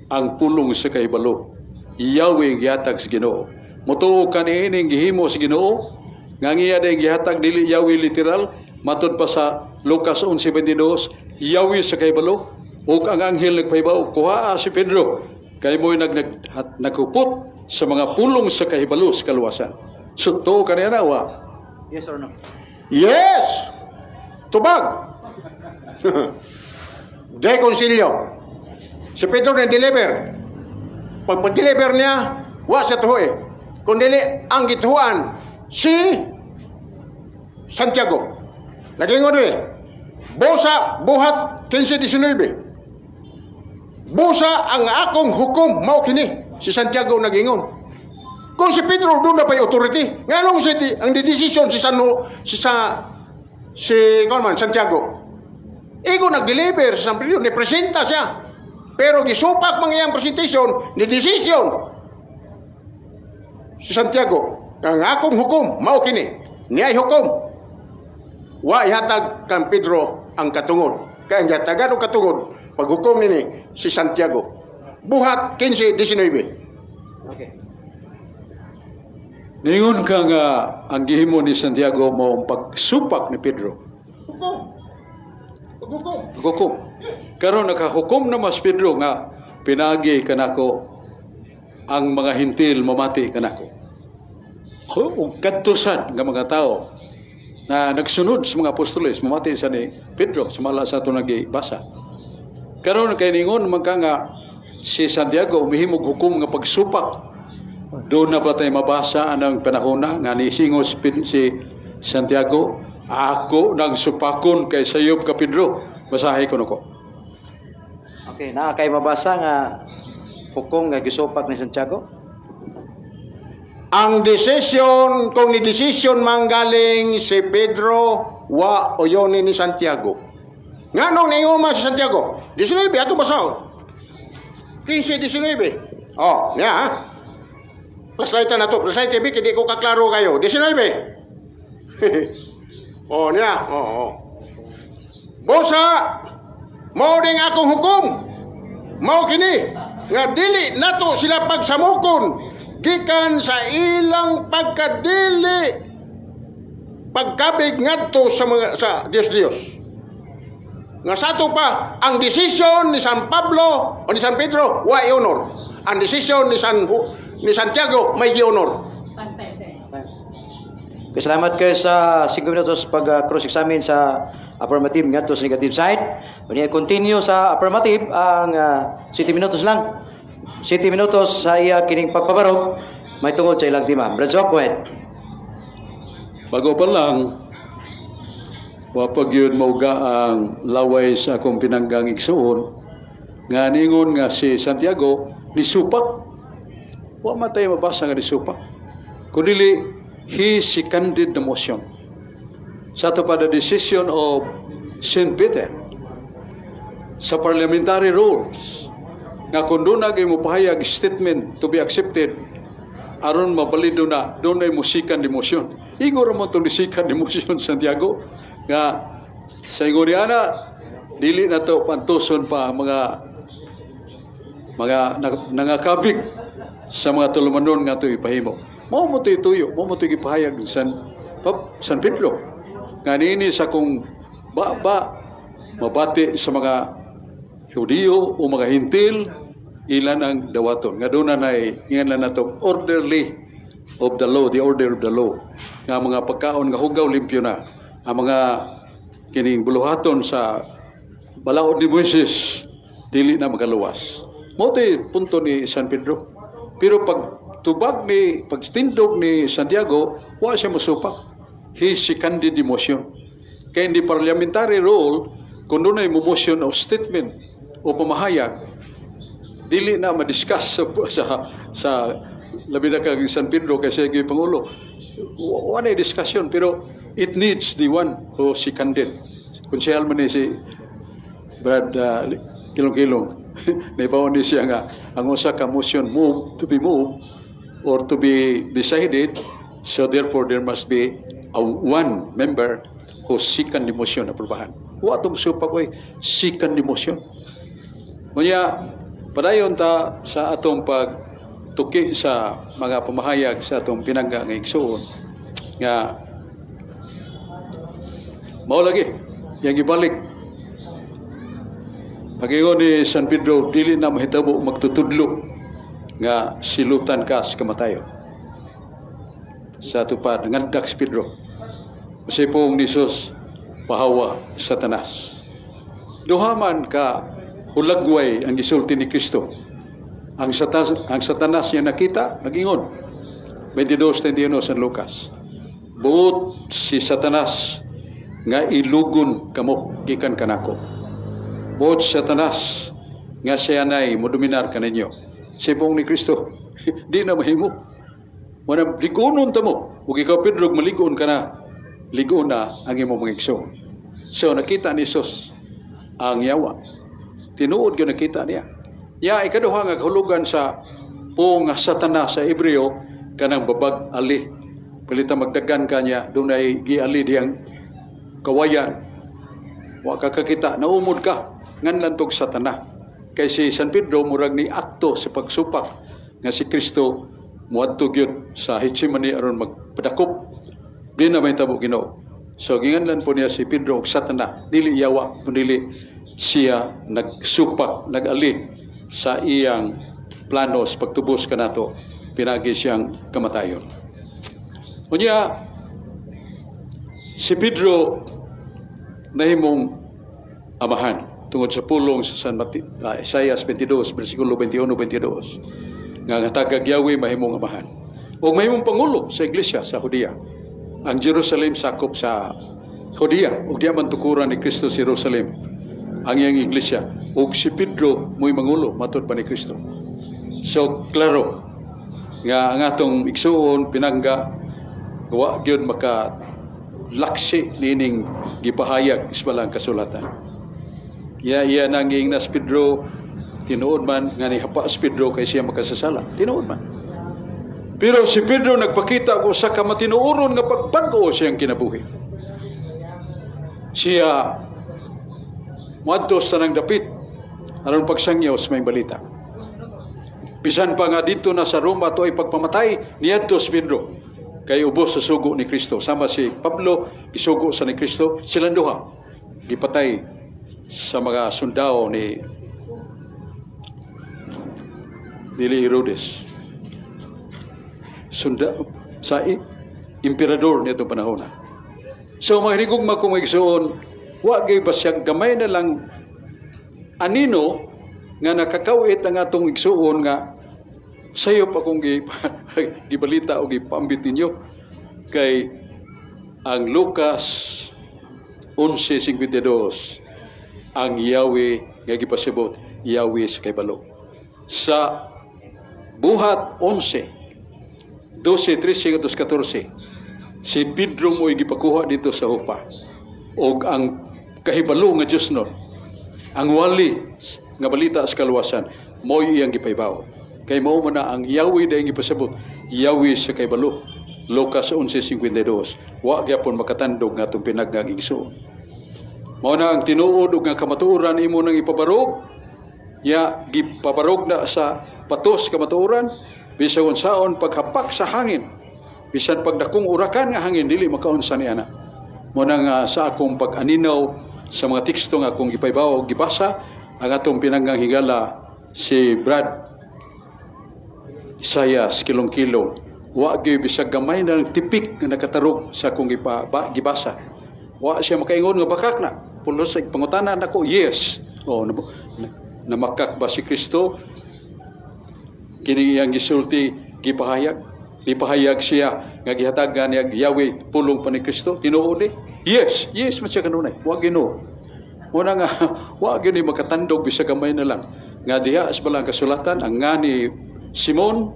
ang pulong sa kahibalo. Yahweh gihatag sa Ginoo. Motuo kaniining gihimo sa Ginoo nga ang iya dayong gihatag dili Yahweh literal, matud pa sa Lucas 11:22, Yahweh sa kahibalo. Ug ang anghel nagpahibaw, kuhaa si Pedro kay mo'y nagupot sa mga pulong sa kahibalo sa kaluwasan. So, tuo kaniya na, wa? Yes or no? Yes! Tubag! De konsilyo. Si Pedro na deliver. Pag pag-deliver niya, wa siya tuhoe. Kung dili, ang gituhuan, si Santiago. Nagingon eh. Busa, Buhat 15:19. "Busa ang akong hukom mao kini." Si Santiago nagingon. Kung si Pedro doon na pa'y authority, nganong si, ang decision si San si sa si kung man Santiago. Igo nag-deliver sa San Pedro, ni presenta siya. Pero gisupak man iyang presentation, ni decision si Santiago. "Ang akong hukom mao kini." Niay hukom. Wa ihatag kang Pedro ang katungod. Kaya ang gihatagan og katungod paghukom nini si Santiago. Buhat 15:19. Okay. Ningon ka nga ang gihimo ni Santiago mao ang pagsupak ni Pedro. Hukom. Paghukom. Hukom. Karon nakahukom na mas Pedro nga pinagi kanako ang mga Hentil mamati kanako. Ug kadtusan nga mga tao na nagsunod sa mga apostoles mamati sa ni Pedro sumala sa ato nagibasa. Karon kay ningon man ka nga si Santiago umihimog hukom nga pagsupak. Doon na ba tayo mabasa anang panahon na nga nisingo si Santiago, "Ako nang supakon kay sayop ka, Pedro"? Basahi ko ko. Okay, naa kay mabasa nga hukom nga gisupak ni Santiago? Ang decision, kung ni decision manggaling si Pedro, wa uyonin ni Santiago. Nganong ningon man si Santiago? 19, ato basahon. 15:19. Oh, niya ha. Flashlight na to. Flashlight TV, hindi ko kaklaro kayo. 19. Oh, niya. Oh. "Busa, mao ning akong hukom. Mao kini, nga dili nato sila pagsamukon gikan sa ilang pagkadili pagkabig ngadto sa mga sa Dios Dios." Nga sa ato pa, ang desisyon ni San Pablo o ni San Pedro wa honor. Ang desisyon ni Santiago may gi-honor. Okay, salamat kayo sa 5 minutos pag cross-examine sa affirmative ngadto sa negative side. Unya continue sa affirmative ang 7 minutos lang. 7 minutos sa iya kining pagpabarog may tungod sa ilang tema. Brad Zok, go ahead. Bago pa lang, wa pa gyud mauga ang laway sa akong pinanggang igsuon nga ningon nga si Santiago nisupak. Wa man tayo mabasa nga nisupak. Kundi he seconded the motion. Sa ato pa, the decision of St. Peter sa parliamentary rules nga kung doon na mo pahayag statement to be accepted aron mabalido na, doon ay mo second the motion. Igo ra mo itong second the motion Santiago nga sa ingon niya na dili na to pantuson pa ang mga nangakabig sa mga tulumanon nga to ipahimo. Mao mo to ituyo, mao mo to gipahayag ni San Pedro. Nga niini sa kung ba mabati sa mga Hudiyo o mga Hentil, ilan ang dawaton. Nga doon na nay, ingan na nato, orderly of the law, the order of the law. Nga mga pagkaon nga hugaw, limpyo na. Ang mga kining buluhaton sa balaod ni Moises, dili na makaluwas. Mao to'y punto ni San Pedro. Pero pag tubag ni, pagtindog ni Santiago, wa siya mosupak. He seconded the motion. Kaya hindi parliamentary rule, kung doon ay motion of statement o pamahayag, dili na madiscuss sa labi na kang San Pedro kay siya gyud pangulo. Wa na discussion, pero it needs the one who seconded. Konsehal man ni si Brad Kilong-Kilong. Naibawan ni siya nga ang usa ka motion move to be moved or to be decided, so therefore there must be a one member who second the motion aprobahan. Wa tong supak oy, second the motion. Munya padayon ta sa atong pagtuki sa mga pamahayag sa atong pinangga nga igsuon nga mao lagi yang gibalik. Pagingon ni San Pedro, dili na mahitabo magtutudlo nga silutan ka sa kamatayon. Sa tupad, ngandak si Pedro. Kasi pong ni Jesus, "Pahawa, Satanas." Duha man ka hulagway ang gisulti ni Kristo. Ang Satanas niya nakita, nagingon. 22:31 San Lucas. Buot si Satanas nga ilugon kamo gikan kanako. Buot si Satanas nga siya nay modominar kaninyo. Sibong ni Kristo, di na mahimo. Wala ligonon ta mo. Ug ikaw, Pedro, maligon ka na. Ligon na ang imong mga igsoon. So nakita ni Jesus ang yawa. Tinuod gyud nakita niya. Ya ikaduha nga kahulugan sa puong nga Satanas sa Hebreo, kanang babag ali. Palita magdagan kanya, dunay giali diyang kawayan. Wa ka kakita, naumod ka nganlan tog Satana. Kay si San Pedro murag ni akto sa pagsupak nga si Kristo muadto gyud sa Getsemani aron magpadakop. Di na may tabo, Ginoo. So ginganlan po niya si Pedro og Satana, dili yawa, kundi siya nagsupak, nagali sa iyang plano sa pagtubos kanato pinagi siyang kamatayon. Unya si Pedro nahimong amahan tungod sa pulong sa Isaiah 22 bersikulo 21-22 nga ang tagag Yahweh mahimong amahan o mahimong pangulo sa iglesia sa Judea. Ang Jerusalem sakop sa Judea ug diya man tukuran ni Kristo sa Jerusalem ang iyang iglesia, ug si Pedro mo'y mangulo matud pa ni Kristo. So klaro nga ang atong igsuon pinangga wa gyud maka laksi nining gipahayag sa balang kasulatan. Ya iya nang giingnas Pedro, tinuod man nga nihapa si Pedro kay siya makasasala. Tinuod man. Pero si Pedro nagpakita og usa ka matinuoron nga pagbag-o siyang kinabuhi. Siya muadto sa nang dapit aron pagsangyaw sa may balita. Bisan pa nga dito na sa Roma to ay pagpamatay, niadto si Pedro kay ubos sa sugo ni Kristo. Sama si Pablo, isugo sa ni Kristo, silang duha gipatay sa mga sundao ni dili Herodes. Sunda sa emperador nitong panahon na. So mga hinigugma kong igsuon, wa gyud basyag gamay na lang anino nga nakakawit ang atong igsuon nga sayop akong gibalita o gipambit ninyo, kay ang Lucas 11:52, ang Yahweh nga gipasibot, Yahweh sa kaybalo. Sa Buhat 11, 12, 13, 14, si Pedro mo'y gipakuha dito sa Hupa og ang kahibalo nga Diyos nun, ang wali nga balita sa kaluwasan, mo'y iyang gipahibaw. Kay mao man na ang Yahweh dayong gipasabot, Yahweh sa kaybalo. Lucas 11:52. Wa gyapon makatandog nga atong pinagngag igsoon. Mao na ang tinuod ug nga kamatuoran imo nang ipabarog, ya gipabarog na sa patos kamatuoran, bisan unsaon paghapak sa hangin, bisan pagdakong urakan nga hangin, dili makaunsa ni ana. Mao na nga sa akong pag-aninaw sa mga teksto nga akong gipahibaw gibasa, ang atong pinanggang higala si Brad Isaias Kilong-Kilong, wa gyud bisag gamay na lang tipik nga nakatarog sa akong gibasa. Wa siya makaingon nga bakak na. Pulos sa pangutana nako, yes. Oh, namakak ba si Kristo? Kini iyang gisulti, gipahayag. Gipahayag siya nga gihatagan niya Yahweh pulong pa ni Kristo. Tinuod eh. Yes, yes man siya kanunay. Wa Ginoo. Muna nga wa gyud ni makatandog bisag gamay na lang nga diha sa balang kasulatan ang nga ni Simon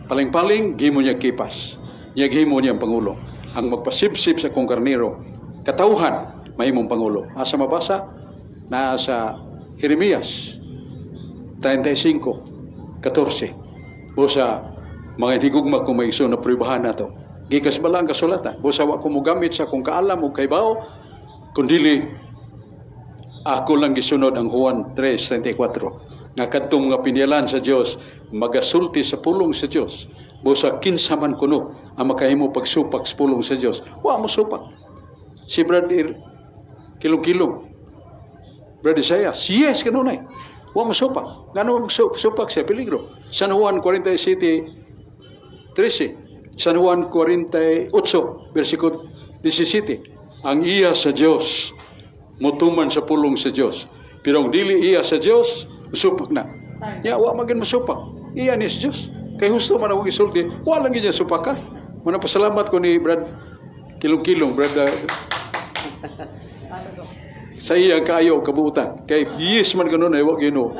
paling-paling gihimo niya kipas. Niya gihimo niya ang pangulo. Ang magpasipsip sa kong karnero, katawhan mahimong pangulo. Asa mabasa? Naa sa Jeremias 35:14. Busa mga higugma kung may iso na pruibahan na to. Gikas bala ang kasulatan. Busa wa ko mogamit sa akong kaalam o kaybaw, kundili ako lang gisunod ang Juan 3:34 nga kadtong mga pinyalan sa Dios magasulti sa pulong sa Dios. Busa kinsa man kuno ang makahimo pagsupak sa pulong sa Dios, wa mo supak. Si Brad Kilong-Kilong, Brad Isaiah, yes kanunay wa mo supak. Ngano supak siya? Peligro. San Juan 47:13, San Juan 48 versikulo 17, ang iya sa Dios mutuman sa pulong sa Dios, pero ang dili iya sa Dios, supak na. Ya wa magin masupak. Iya ni sa Dios. Kay husto man akong isulti, wa lang gyud niya supaka. Muna pasalamat ko ni Brad Kilong-kilong, Brad sa iya kaayo kabuutan. Kay yes man ganun ay wa Ginoo.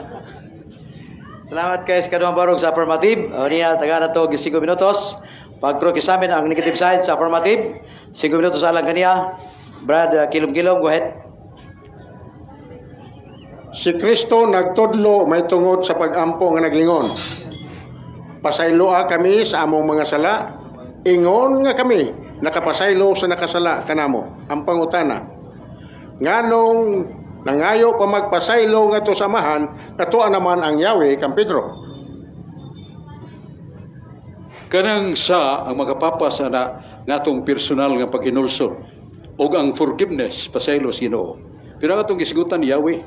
Salamat kay sa kaduhang barog sa affirmative. O niya, taga na to 5 minutos. Pag-cross-examine ang negative side sa affirmative. 5 minutos alang kaniya. Brad Kilom-Kilom, go ahead. Si Kristo nagtudlo may tungod sa pag-ampo nga naglingon. Pasayloa kami sa among mga sala, ingon nga kami nakapasaylo sa nakasala kanamo. Ang pangutana, nganong nangayo pa magpasaylo ngadto sa Amahan, katoa naman ang Yahweh kang Pedro? Kanang sa ang makapapas ana ngatong personal nga paghinulsol ug ang forgiveness, pasaylo sa Ginoo. Pero ang atong gisgutan, Yahweh.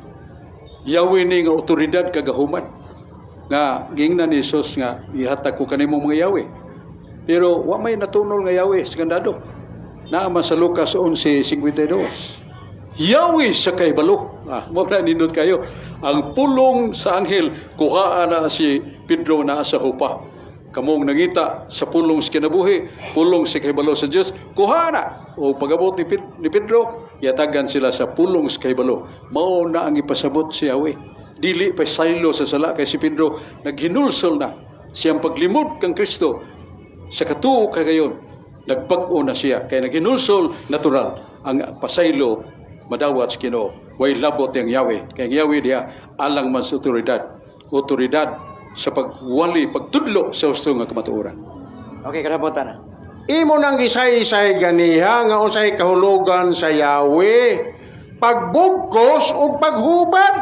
Yahweh ni nga otoridad kagahuman nga giingnan ni Jesus nga ihatag ko kanimo mga Yahweh. Pero wa may natunol nga Yahweh sa kandado. Naa man sa Lucas 11:52. Yahweh sa kahibalo. Ah, mo na nindot kayo. Ang pulong sa anghel, kuhaan na si Pedro na sa hupa. Kamong nangita sa pulong sa kinabuhi, pulong sa kahibalo sa Dios, kuha na. O pagabot ni Pedro, yatagan sila sa pulong sa kahibalo. Mao na ang ipasabot si Yahweh. Dili pa saylo sa sala kay si Pedro naghinulsol na siyang paglimod kang Kristo sa katuo kagayon. Nagbag-o na siya kay naghinulsol natural ang pasaylo madawat sa Ginoo. Way labot ang Yahweh. Kay ang Yahweh diha alang man sa otoridad. Otoridad sa pagwali, pagtudlo sa husto nga kamatuoran. Okay, kada na. Imo nang gisaysay ganiha nga unsay kahulugan sa Yahweh. Pagbugkos ug paghubad.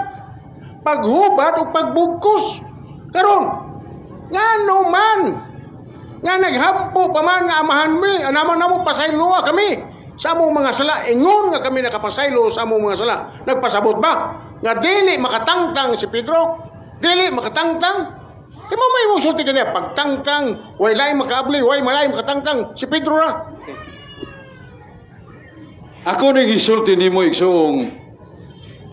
Paghubad ug pagbugkos. Karon, ngano man nga naghampo pa man nga Amahan mi, anaman namo pasayloa kami sa among mga sala, ingon nga kami nakapasaylo sa among mga sala. Nagpasabot ba nga dili makatangtang si Pedro? Dili makatangtang? Di mo may musulti kaniya, pagtangtang, way lain makaabli, way malay makatangtang, si Pedro ra. Ako ning gisulti nimo, igsoong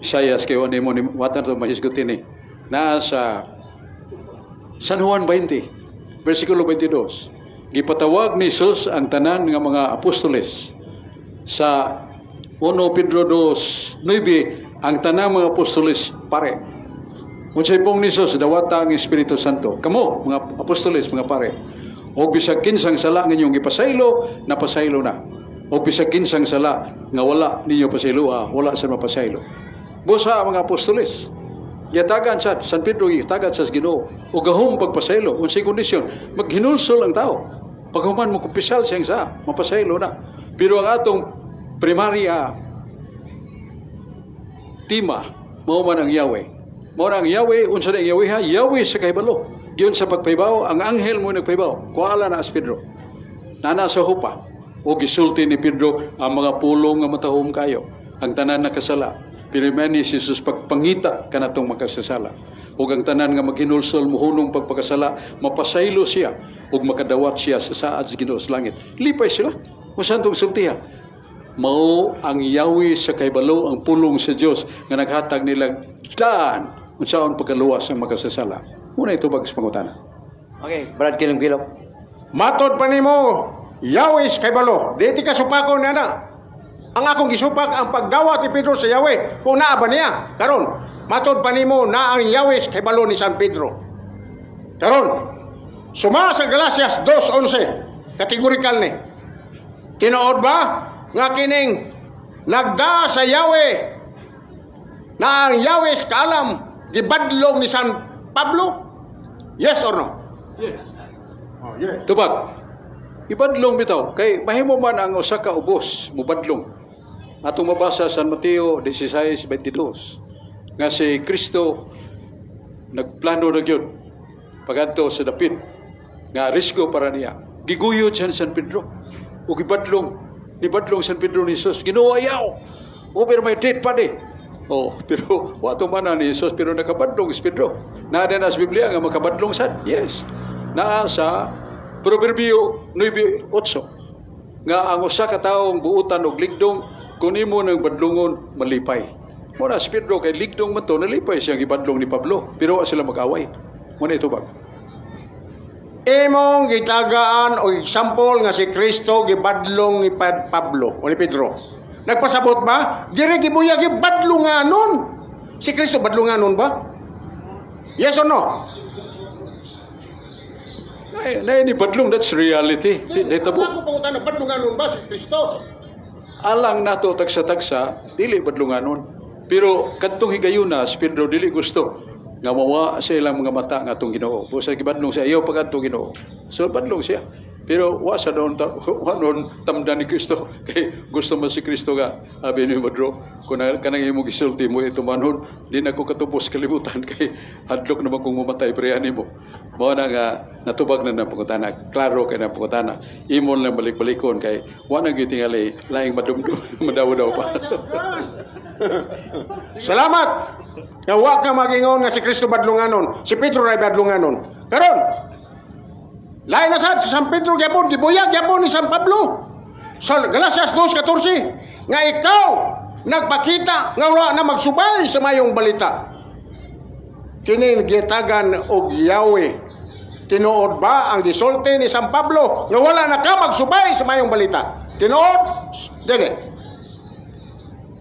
Isayas, kay wa nimo ni watan to mahisgutin ni. Naa sa San Juan 20 versikulo 22. Gipatawag ni Jesus ang tanan nga mga apostoles. Sa 1 Pedro 2:9, ang tanang mga apostoles pare. Unsay pong ni Jesus, dawata ang Espiritu Santo. Kamo mga apostoles, mga pare. Og bisag kinsang sala nga inyong gipasaylo, napasaylo na. Og bisag kinsang sala nga wala ninyo pasayloa, wala sa mapasaylo. Busa mga apostoles, giyatagan sa San Pedro, giyatagan sa Ginoo o gahom pagpasaylo. Unsay kondisyon? Maghinulsol ang tao. Paghuman mo kumpisal siyang sa, mapasaylo na. Pero ang atong primarya tema mao man ang Yahweh. Mao na ang Yahweh, unsa na ang Yahweh ha? Yahweh sa kahibalo. Diyon sa pagpahibaw, ang anghel mo nagpahibaw. Kuala na as Pedro. Nana sa hupa. O gisulti ni Pedro ang mga pulong nga matahom kayo. Ang tanan nakasala. Pero ni si Jesus pagpangita kanatong makasasala. Ug ang tanan nga maghinulsol mohunong pagpakasala, mapasaylo siya ug makadawat siya sa saad sa Ginoo sa langit. Lipay sila. Kung tong sultiha? Mao ang Yahweh sa kahibalo, ang pulong sa Dios nga naghatag nila daan unsaon pagkaluwas ang makasasala. Muna ito bag sa pangutana. Okay, Brad Kilom-Kilom. Matod pa nimo, Yahweh sa kahibalo. Di ti ka supakon na na. Ang akong gisupak ang pagdawat ni Pedro sa Yahweh. Kung naa ba niya? Karon, matod pa nimo na ang Yahweh sa kahibalo ni San Pedro. Karon, suma sa Galatias 2:11, kategorikal ni. Tinuod ba nga kining nagda sa Yahweh na ang Yahweh sa kaalam gibadlong ni San Pablo? Yes or no? Yes. Oh, yes. Tubag. Ibadlong bitaw kay mahimo man ang usa ka ubos mubadlong. Atong mabasa San Mateo 16:22 nga si Kristo nagplano na gyud pagadto sa dapit nga risgo para niya. Giguyod siya ni San Pedro ug gibadlong, nibadlong San Pedro ni Jesus. "Ginoo, ayaw." "Oh, pero may dead body." Oh, pero wa man ni Jesus, pero nakabadlong si Pedro. Naa na sa Biblia nga makabadlong sad. Yes. Naa sa Proverbio 9:8 nga ang usa ka taong buutan og ligdong, kun imo nang badlungon, malipay. Mao na si Pedro kay ligdong man to, nalipay siyang gibadlong ni Pablo. Pero wa sila mag-away. Mao na itubag. Imong gitagaan og example nga si Kristo gibadlong ni Pablo o ni Pedro. Nagpasabot ba? Diri gibuyag, gibadlunganon. Si Kristo badlunganon ba? Yes or no? Na ni badlong, that's reality. Di tabo. Ako pangutana, badlunganon ba si Kristo? Alang nato tagsa-tagsa, dili badlunganon. Pero kadtong higayuna si Pedro dili gusto nga mawa sa ilang mga mata nga atong Ginoo. Busa gibadlong siya, ayaw pag atong Ginoo. So badlong siya. Pero wa sa doon ta, wa noon tamdan ni Kristo kay gusto man si Kristo nga abi ni Pedro kung na, kanang imong gisulti mo ito manhon, di na ko katubos kalibutan kay hadlok naman kung mamatay prehan nimo. Mao na nga natubag na ng pangutana, klaro kay ng pangutana, imon lang balik-balikon kay wa na gyud tingali laing madumdum madaw-daw pa. Salamat. Nga wa ka magingon nga si Kristo badlunganon, si Pedro ray badlunganon. Karon, lain na sad si San Pedro gyapon gibuyag gyapon ni San Pablo. Sa Galatias 2:14 nga ikaw nagpakita nga wala na magsubay sa mayong balita. Kini gitagan og Yahweh. Tinuod ba ang gisulti ni San Pablo nga wala na ka magsubay sa mayong balita? Tinuod? Dili.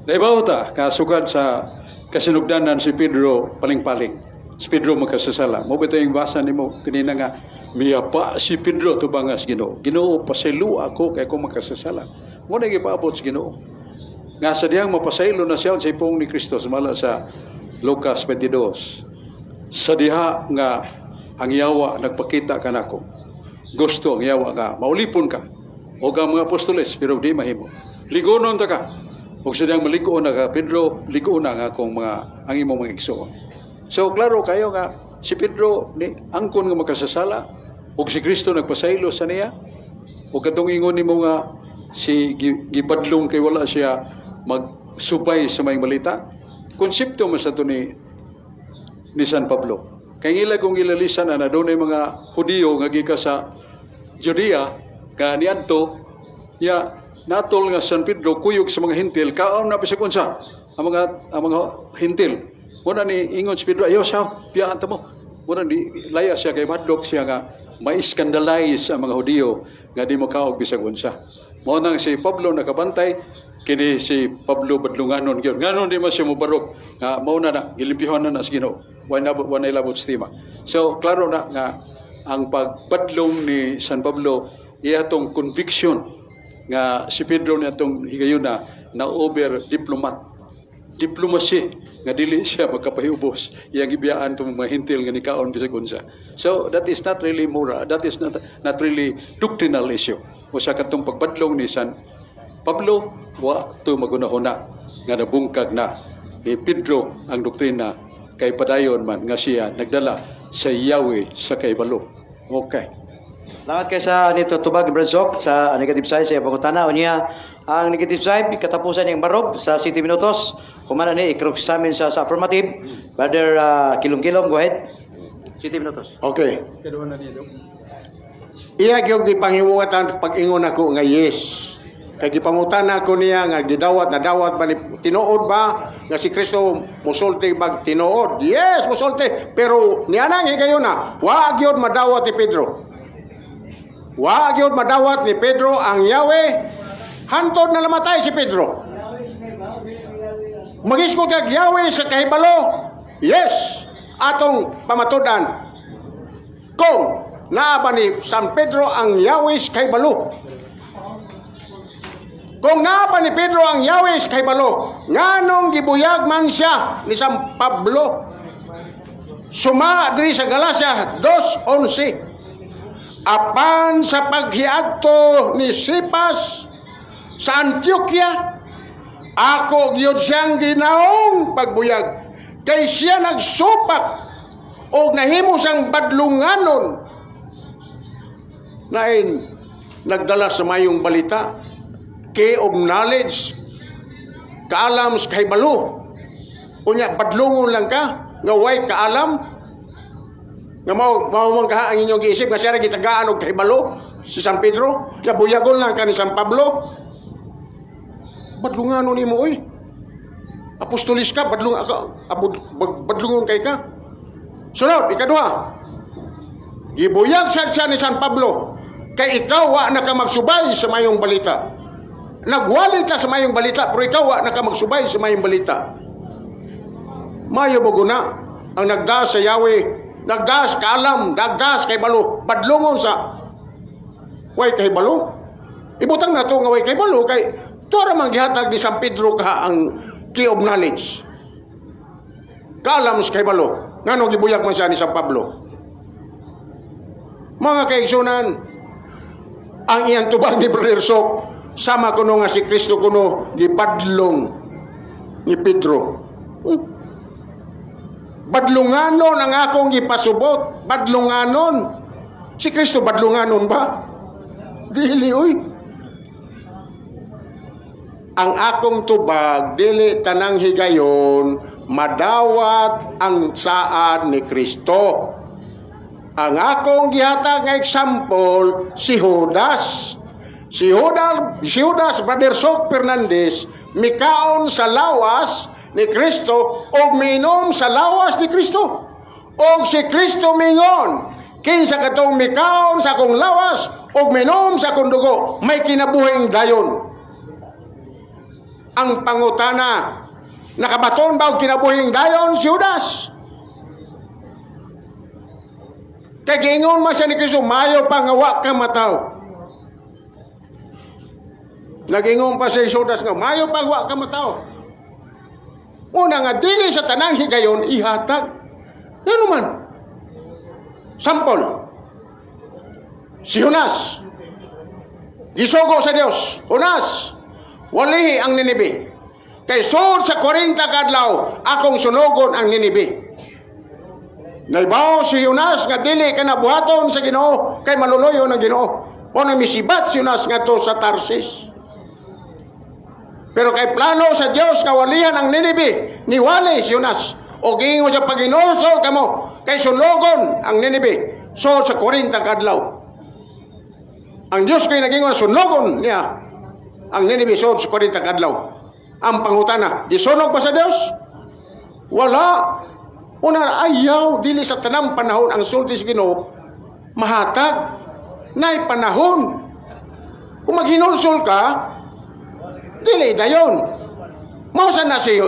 Naibaw ta kasugad sa kasinugdanan si Pedro paling-paling. Si Pedro magkasasala. Mo ba yung basa nimo kanina nga miyapa si Pedro tubangas Ginoo. "Ginoo, pasaylo ako kay ako makasasala." Mo na gipaabot sa Ginoo. Nga sa dihang mapasaylo na siya sa ipong ni Kristo sumala sa Lucas 22. Sa diha nga ang yawa nagpakita kanako. Gusto ang yawa nga maulipon ka o ang mga apostoles, pero di mahimo. Ligonon ta ka. Ug sa dihang maligoon na ka, Pedro, ligoon na nga akong mga ang imong mga igsoon. So klaro kayo nga si Pedro ni angkon nga makasasala ug si Kristo nagpasaylo sa niya. Ug katong ingon nimo nga si gibadlong kay wala siya magsubay sa may balita, konsepto man sa to ni San Pablo. Kay ngila kung ilalisan na dunay mga Hudiyo nga gika sa Judea nga niadto ya natol nga San Pedro kuyog sa mga Hentil, kaon na bisag unsa ang mga Hentil. Muna ni ingon si Pedro, "Ayaw siya, biyaan ta mo." Muna ni laya siya kay madlok siya nga ma-scandalize ang mga Hudiyo nga di makaog bisag unsa. Mao nang si Pablo nakabantay kini si Pablo badlunganon gyud. Nganon di man siya mobarog nga mao na na gilimpyuhan na na sa Ginoo. Wa na wa na labot sa tema. So klaro na nga ang pagbadlong ni San Pablo iya tong conviction nga si Pedro ni atong higayuna na over diplomat diplomacy nga dili siya magkapahiubos, iyang gibiyaan tong mga Hentil nga nikaon bisag unsa. So that is not really moral, that is not really doctrinal issue. Usa katong pagbadlong ni San Pablo, wa to magunahuna nga nabungkag na ni Pedro ang doktrina kay padayon man nga siya nagdala sa Yahweh sa kaibalo. Okay. Salamat kay sa nito tubag, Brad sa negative side sa pangutana. Unya ang negative side katapusan niyang barog sa 7 minutos. Humana ni i-cross-examine sa affirmative. Brother Kilom-Kilom, go ahead. 7 minutos. Okay. Iya gyud gipanghiwatan pag-ingon ako nga yes. Kay gipangutan ako niya nga gidawat na dawat ba ni, tinuod ba nga si Kristo musulti bag tinuod? Yes, musulti. Pero nianang higayon na wa gyud madawat ni Pedro. Wa gyud madawat ni Pedro ang Yahweh hantod na namatay si Pedro. Magisgo kag Yahweh sa kahibalo. Yes, atong pamatudan kung naa ba ni San Pedro ang Yahweh sa kahibalo. Kung naa ba ni Pedro ang Yahweh sa kahibalo, nganong gibuyag man siya ni San Pablo? Suma diri sa Galacia 2:11. Apan sa paghiadto ni Sipas sa Antioquia, ako gyud siyang ginaong pagbuyag kay siya nagsupak og nahimo siyang badlunganon nain nagdala sa mayong balita, key of knowledge, kaalam sa kahibalo. Unya badlungon lang ka nga way kaalam nga mao man ka ang inyong giisip nga siya ra gitagaan og kahibalo si San Pedro, nga buyagon lang ka ni San Pablo. Badlunganon nimo oy. Apostolis ka, badlong ka, abud, badlungon kay ka. Sunod, ikaduha. Gibuyag sad siya ni San Pablo. Kay ikaw wa na ka magsubay sa mayong balita. Nagwali ka sa mayong balita, pero ikaw wa na ka magsubay sa mayong balita. Mayo buguna ang nagdaas sa Yahweh, nagdaas kaalam, nagdaas kay balo, badlungon sa way kay balo. Ibutang na to nga way kay balo kay tuwa man gihatag ni San Pedro ka ang key of knowledge. Kaalam sa kay balo. Ngano gibuyag man siya ni San Pablo? Mga kaigsunan, ang iyang tubag ni Brother Sok, sama kuno nga si Kristo kuno gibadlong ni Pedro. Badlunganon ang akong gipasubot, badlunganon. Si Kristo badlunganon ba? Dili uy. Ang akong tubag dili tanang higayon madawat ang saad ni Kristo. Ang akong gihatag nga example si Judas. Si Judas, Brother Sok Fernandez, mikaon sa lawas ni Kristo o minom sa lawas ni Kristo. Og si Kristo mingon, "Kinsa katong mikaon sa akong lawas o minom sa akong dugo, may kinabuhing dayon." Ang pangutana, nakabaton ba og kinabuhing dayon si Judas? Kay giingon man siya ni Kristo, "Mayo pa nga wa ka mataw." Nagingon pa si Judas nga, "Mayo pa wa ka mataw." Una nga, dili sa tanang higayon ihatag. Ano man? Sample. Si Jonas. Gisugo sa Dios. "Jonas, walihi ang Ninibe. Kay sud sa 40 kadlaw, akong sunogon ang Ninibe." Naibaw si Jonas nga dili ka nabuhaton sa Ginoo kay maluloyo ng Ginoo. O na misibat si Jonas ngadto sa Tarsis. Pero kay plano sa Dios nga walihan ang Ninibe, niwali si Jonas. O giingon sa paghinulsol kamo kay sunogon ang Ninibe sud sa 40 kadlaw. Ang Dios kay nagingon sunogon niya ang Ninibe sud sa 40 kadlaw. Ang pangutana, gisunog ba sa Dios? Wala. Una, ayaw, dili sa tanang panahon ang sulti sa Ginoo mahatag. Nay panahon. Kung maghinulsol ka, dili dayon. Mao na si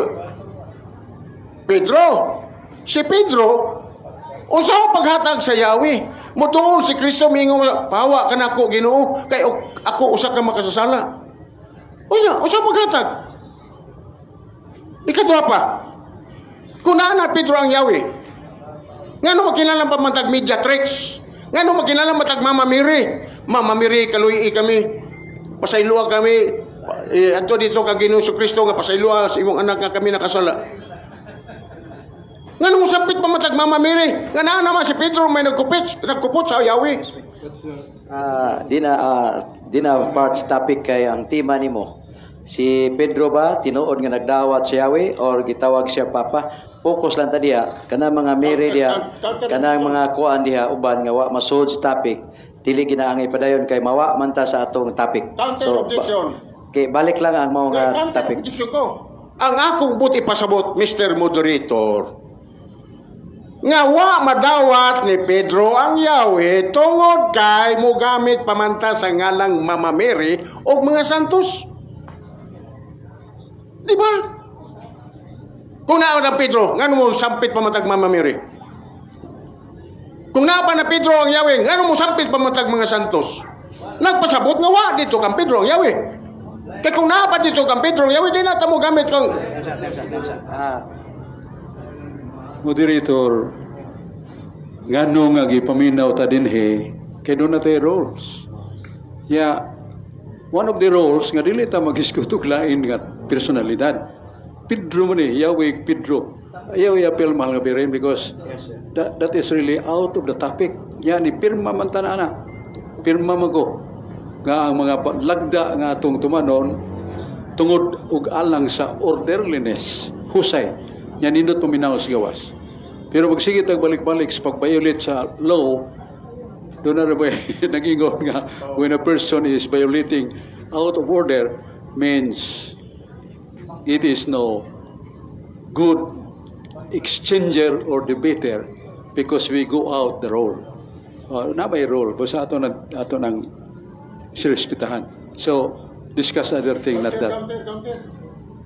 Pedro. Si Pedro, unsa ang paghatag sa Yahweh? Mutuol si Kristo mingon, "Pawa ka nako, Ginoo, kay ako usa ka makasasala." Unya, unsa paghatag? Ikaduha pa. Kung naa na Pedro ang Yahweh, ngano magkinahanglan pa man tag mediatrix? Ngano magkinahanglan man tag Mama Mary? "Mama Mary, kaluy kami. Pasayloa kami. Eh, adto dito kang Ginoo Kristo nga pasayloa sa imong anak nga kami nakasala." Ngano mo sampit pa matag Mama Mary? Nga naa naman si Pedro may nagkupot sa Yahweh. Di na parts topic kay ang tema nimo. Si Pedro ba tinuod nga nagdawat sa Yahweh or gitawag siya papa? Focus lang ta diha kanang mga Mary diha, kanang mga kuan diha uban nga wa masud sa topic. Dili ginaangay padayon kay mawa man ta sa atong topic. Counter So, objection. Kay balik lang ang mao nga Counter topic. Objection ko. Ang akong buti pasabot, Mr. Moderator, nga wa madawat ni Pedro ang Yahweh tungod kay mogamit pamanta sa ngalang Mama Mary o mga santos. Di ba? Kung naa ang Pedro, ngano mo sampit pamatag Mama Mary? Kung naa pa na Pedro ang Yahweh, ngano mo sampit pamatag mga santos? Nagpasabot nga wa dito kang Pedro ang Yahweh. Kay kung naa pa dito kang Pedro ang Yahweh, di na ta mo gamit kang Moderator, ngano nga gipaminaw ta dinhi kay doon na tayo roles. Ya, one of the roles nga dili ta mag-isgot og lain nga personalidad. Pedro man ni, Yahweh Pedro. Ayaw i-appeal, mahal nga birin, because that is really out of the topic. Ya, ni pirma man ta na. Pirma man ko nga ang mga lagda nga atong tumanon tungod og alang sa orderliness, husay nya nindot paminaw sa gawas. Pero magsige tag balik-balik sa pag-violate sa law, doon na ba nagingon nga when a person is violating out of order means it is no good exchanger or debater because we go out the role. Na may role basta ato na ato nang sirespetahan. So discuss other thing, not that.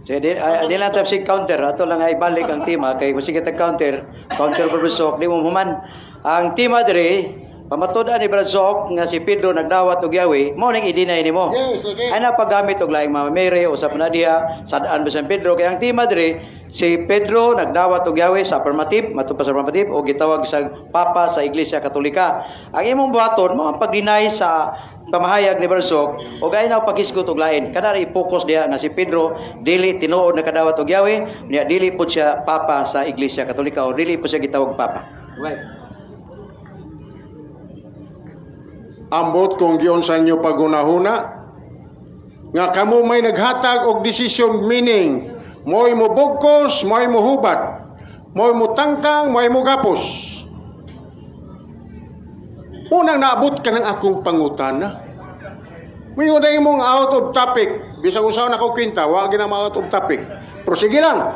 Sige, di lang tayo sig counter. Ato lang ay balik ang tema. Kay kung sige tag counter, counter Brad Sok, di mo human. Ang tema dire, pamatud-an ni Brad Sok nga si Pedro nagdawat og Yahweh, mao ning i-deny nimo. Yes, okay. Ay napagamit og laing Mama Mary, usap na diha, sad-an ba San Pedro. Kay ang tema dire, si Pedro nagdawat og Yahweh sa affirmative, matud pa sa affirmative, o gitawag sa Papa sa Iglesia Katolika. Ang imong buhaton, mao ang pag-deny sa pamahayag ni Brad Sok o gay na paghisgot og lain. Kada i-focus diha nga si Pedro dili tinuod nakadawat og Yahweh, niya dili pud siya Papa sa Iglesia Katolika o dili pud siya gitawag Papa. Okay. Ambot kung giunsa ninyo pagunahuna nga kamo may naghatag og decision meaning mo'y mobugkos, mo'y mohubat, mo'y motangtang, mo'y mogapos. Unang naabot ka ng akong pangutana. Mingon na imong out of topic. Bisag usaw na ko kwinta, wa gina out of topic. Pero sige lang.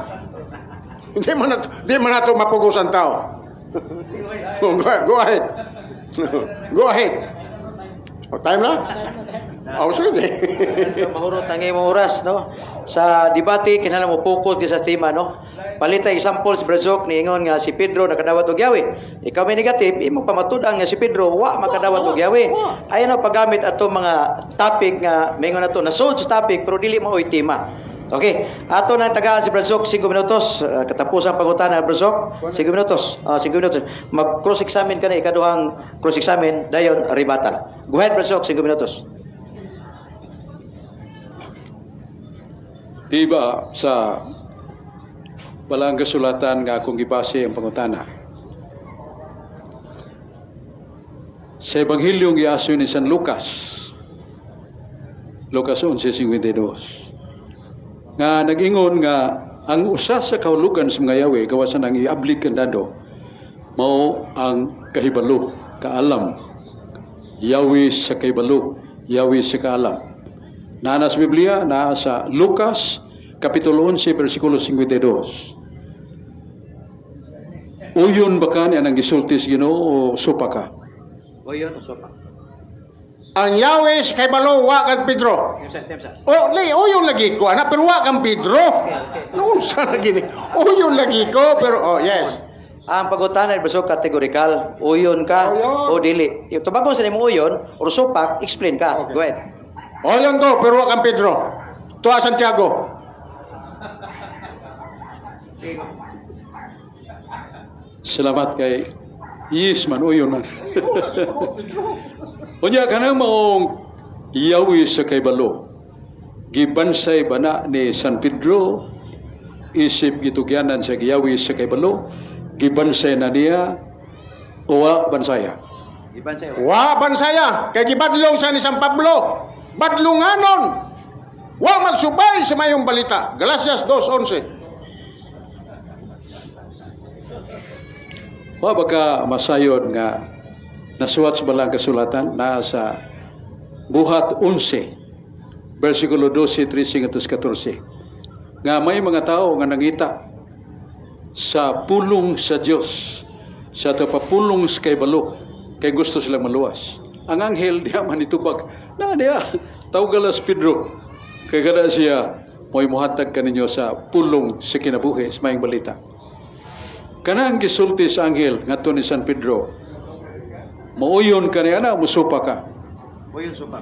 Hindi man nato, di man nato mapugos ang tao. Go ahead. Go ahead. O, time na? Oh, sige. Mahurot ang imong oras, no? Sa debate kinahanglan mo focus gyud sa tema, no? Palita example si Brad Sok niingon nga si Pedro nakadawat og Yahweh. Ikaw may negative, imong pamatud-an nga si Pedro wa makadawat og Yahweh. Ayan ang paggamit ato mga topic nga maingon nato na solve sa topic pero dili maoy tema. Okay, ato nang tagaan si Brad Sok 5 minutos, katapusan pangutana Brad Sok, 5 minutos. 5 minutos. Mag cross-examine ka na ikaduhang cross-examine dayon rebuttal. Go ahead, Brad Sok, 5 minutos. Di ba sa balang kasulatan nga akong gibase ang pangutana? Sa Ebanghelyo giaso ni San Lucas, Lucas 11:52, nga nag-ingon nga ang usa sa kahulugan sa mga Yahweh gawasan ang iablig kandado mao ang kahibalo, kaalam. Yahweh sa kahibalo, Yahweh sa kaalam. Naa sa Biblia, naa sa Lucas Kapitulo 11, versikulo 52. Uyon ba ka niya nang gisulti sa Ginoo o supa ka? Uyon o supa? Ang Yahweh sa kahibalo, wa kang Pedro. O, li, uyon lagi ko, anak, pero wa kang Pedro. Okay. Noon sa lagi ni, uyon lagi ko, pero, oh, yes. Ang pagutana ay baso kategorikal, uyon ka Uyon. o dili. Yung tubagon sa nimo uyon o supak, explain ka. Okay. Go ahead. Uyon ko, pero wa kang Pedro. Tuwa Santiago. Salamat kay Yes man, uyon man. Unya ka na maong Yahweh sa kahibalo. Gibansay bana ni San Pedro, isip gitugyanan sa Yahweh sa kahibalo, gibansay na niya, uwa bansaya. Gibansay. Wa bansaya, kay gibadlong sa ni San Pablo. Badlunganon. Wa magsubay sa mayong balita. Galatias 2:11. Wa baka masayod nga nasuwat sa balang kasulatan naa sa Buhat 11, versikulo 12, 13, ngadto sa 14, nga may mga tao nga nangita sa pulong sa Dios, sa tapapulong sa kahibalo, kay gusto silang maluwas. Ang anghel diha man itubag, na diha, tawgalas Pedro, kay kada siya mo'y muhatag kaninyo sa pulong sa kinabuhi sa maayong balita. Kanang gisulti sa anghel ngadto ni San Pedro, mauyon ka niya na, musupa ka. Uyon supa.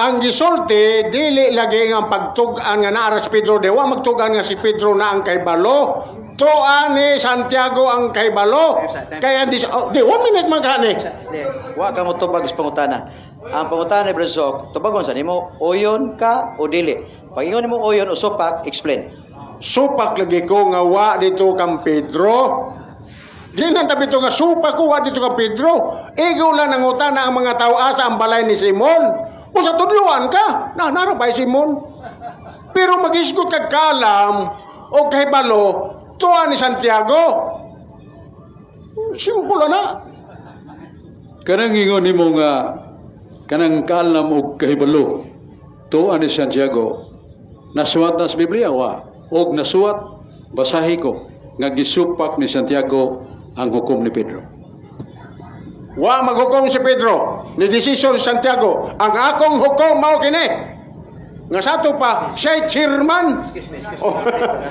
Ang gisulti, dili lagi ang pagtug-an nga naara si Pedro. Di wa magtug-an nga si Pedro na ang kahibalo. Tuan ni Santiago ang kahibalo. Kaya di, oh, di, 1 minute man ka ni. Di, wa ka mo tubag sa pangutana. Ang pangutana ni Brad Sok, tubagon sa nimo, uyon ka o dili. Pag ingon nimo uyon o supak, explain. Supak lagi ko nga wa dito kang Pedro. Ginan tabi to nga supak ko wa dito kang Pedro. Igo lang nangutana ang mga tao asa ang balay ni Simon. O sa tudluan ka, na nara bay Simon. Pero magisgot kag kalam o kahibalo tuwa ni Santiago. Simple na. Kanang ingon nimo nga kanang kaalam og kahibalo tuwa ni Santiago, nasuwat na sa Biblia wa og nasuwat Basahi ko nga gisupak ni Santiago ang hukom ni Pedro. Wa maghukom si Pedro, ni desisyon si Santiago, ang akong hukom mao kini. Nga sa ato pa, siya chairman. Excuse me, excuse me. Oh,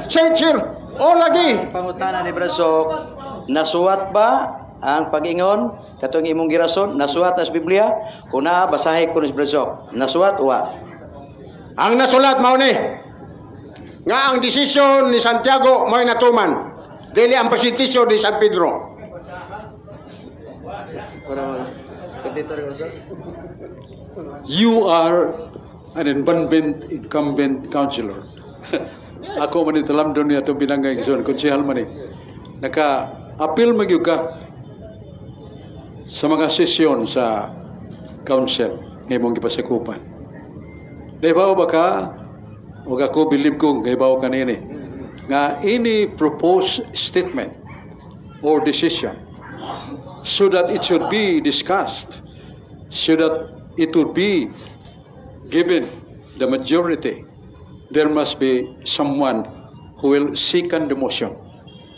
siya chair. Oh, lagi. Pangutana ni Brasok, nasuwat ba ang pag-ingon katong imong girason? Nasuwat na sa Biblia? Kung naa, basahi ko ni Brasok. Nasuwat wa? Ang nasulat mao ni nga ang desisyon ni Santiago mo'y natuman. Dili ang presentasyon ni San Pedro. You are an incumbent councilor. Ako man italam doon niya itong binangay igsoon, konsehal man eh. Naka-appeal magyud ka sa mga sesyon sa council nga imong gipasakupan. Naibaw ba ka? O ako believe ko naibaw ka nini nga any proposed statement or decision so that it should be discussed, so that it would be given the majority, there must be someone who will second the motion.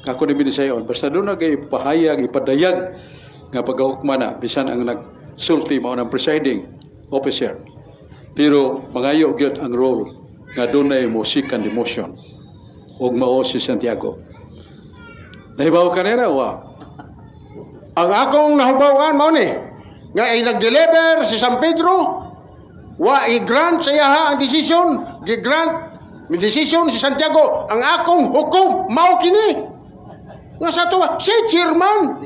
Ako ni Binisayon, basta doon nag ipahayag, ipadayag nga pagahukma na, bisan ang nagsulti mao ng presiding officer. Pero mangayo gyud ang role nga dunay mo second the motion og mao si Santiago. Nahibaw ka nila, wa? Ang akong nahubawan mao ni nga ay nag-deliver si San Pedro, wa i-grant sa iyaha ang desisyon, gi-grant mi desisyon si Santiago, ang akong hukom mao kini. Nga sa ato ba, si chairman.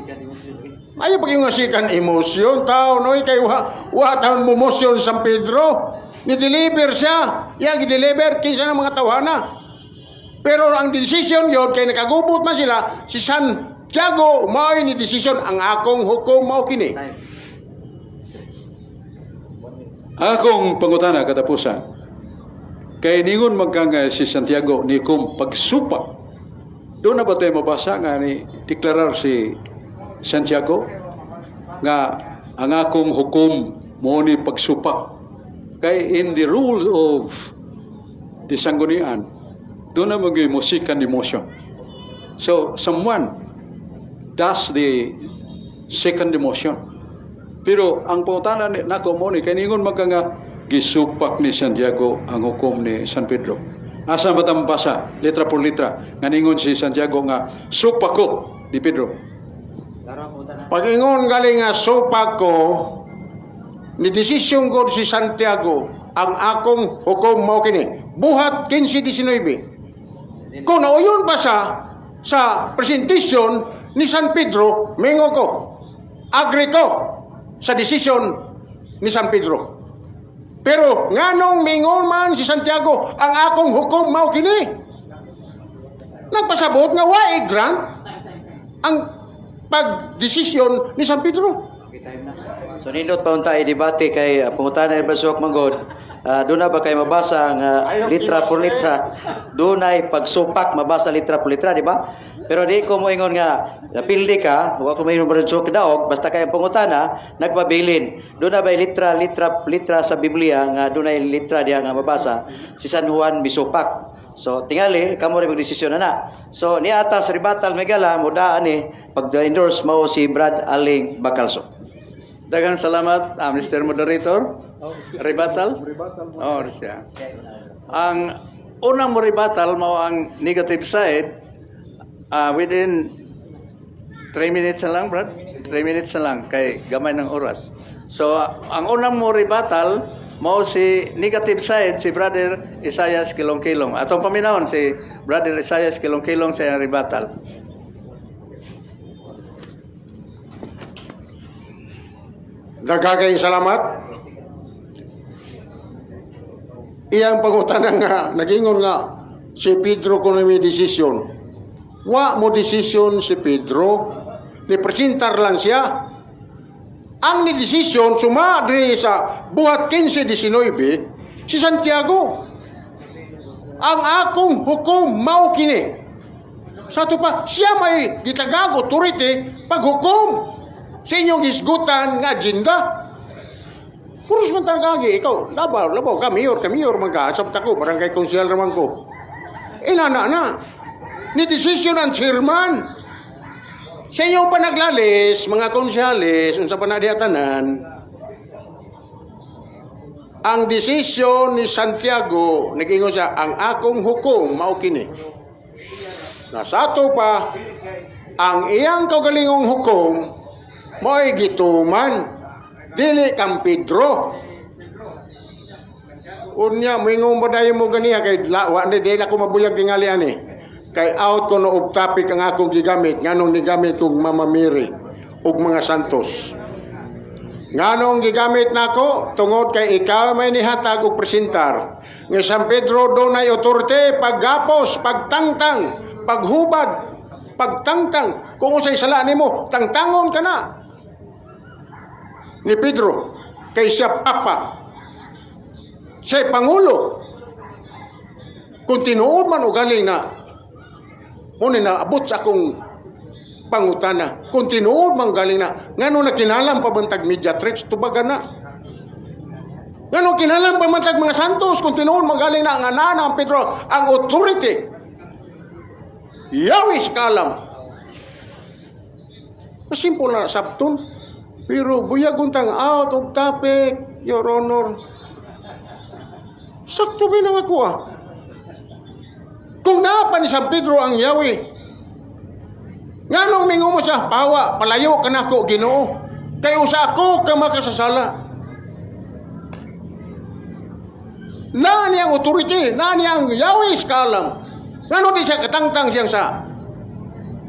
Ayaw pag yung second emotion, tao no, kay wa taon mo motion San Pedro. Ni-deliver siya. Iya gi-deliver kinsa ng mga tawhana. Pero ang decision yun, kay nakagubot man sila, si Santiago mao ni decision, ang akong hukom mao kini. Akong pangutana katapusan. Kay ningon magka nga si Santiago ni kung pagsupak. Doon na ba tayo mabasa nga ni deklarar si Santiago nga ang akong hukom mo ni pagsupak. Kay in the rule of the Sanggunian, doon na maging mo second motion. So someone does the second motion. Pero ang pangutana ni nako mo ni kay ningon magka nga gisupak ni Santiago ang hukom ni San Pedro. Asa ba ta mabasa letra por letra nga ningon si Santiago nga supak ko ni Pedro? Pag-ingon galing nga supak ko, ni desisyon ko si Santiago, ang akong hukom mao kini. Buhat 15:19. Kung nauyon pa siya sa presentasyon ni San Pedro, mingo ko, agree ko sa desisyon ni San Pedro. Pero nganong mingon man si Santiago, ang akong hukom mao kini. Nagpasabot nga wa grant ang pagdesisyon ni San Pedro. Okay, time na. So nindot pa unta debate kay pangutana ni Brasok manggod. Doon na ba kay mabasa nga litra por litra? Dunay pagsupak mabasa litra por litra, di ba? Pero di ko moingon nga napildi ka, wa ko moingon Brasok daog, basta kay ang pangutana nagpabilin. Doon na ba litra litra litra sa Biblia nga dunay litra diha nga mabasa si San Juan misupak. So tingali kamo rin magdesisyon na na. So niata sa rebuttal megala mudaan ni pag-endorse mao si Brad Aling Bacalso. Daghang salamat, Mr. Moderator. Rebuttal? Oh, siya. Ang unang mo rebuttal mao ang negative side, within 3 minutes na lang, Brad. 3 minutes na lang kay gamay ng oras. So ang unang mo rebuttal mao si negative side, si Brother Isaias Kilong-Kilong. Atong paminawon si Brother Isaias Kilong-Kilong sa iyang rebuttal. Daghang salamat. Iyang pangutana nga nagingon nga si Pedro kuno may desisyon. Wa mo desisyon si Pedro, ni presentar lang siya. Ang ni desisyon suma diri sa Buhat 15:19 si Santiago. Ang akong hukom mao kini. Sa ato pa siya may gitagag authority paghukom sa inyong hisgutan nga agenda. Puros man talaga, ikaw, labaw, labaw, ka, mayor, ka, mayor, man ka, sabta ko, barangay konsehal raman ko. Inana na. Ni desisyon ang chairman. Sa inyong panaglalis, mga konsyales, unsa pa na diha tanan, ang desisyon ni Santiago, nag-ingon siya, ang akong hukom mao kini. Nasato pa, ang iyang kaugalingong hukom mao'y gituman, dili kang Pedro. Unya, moingon ba dayon mo ganiya kay wa ni dili ako mabuyag tingali ani. Kay out ko no og topic ang akong gigamit, nganong gigamit og Mama Mary ug mga santos. Nganong gigamit nako tungod kay ikaw may nihatag og presentar nga San Pedro dunay otorite paggapos, pagtangtang, paghubad, pagtangtang. Kung unsay sala nimo, tangtangon ka na ni Pedro kay siya papa, siya pangulo. Kung tinuod man o galing na mo ni naabot sa akong pangutana, kung tinuod man galing na, ngano nakinalam pa bantag mediatrix, tubagan na. Ngano kinalam pa bantag mga santos, kung tinuod man galing na ang ana ang Pedro, ang authority. Yawis kalam. Simple na sabton. Pero buyag untang out of topic, Your Honor. Sakto ba nang ako ah? Kung naa pa ni San Pedro ang Yahweh, nganong mingo mo siya, pawa, palayo ka nako, Ginoo. Kay usa ako ka makasasala. Naa niya ang authority, naa niya ang Yahweh kalam. Ngano di siya katangtang siyang sa?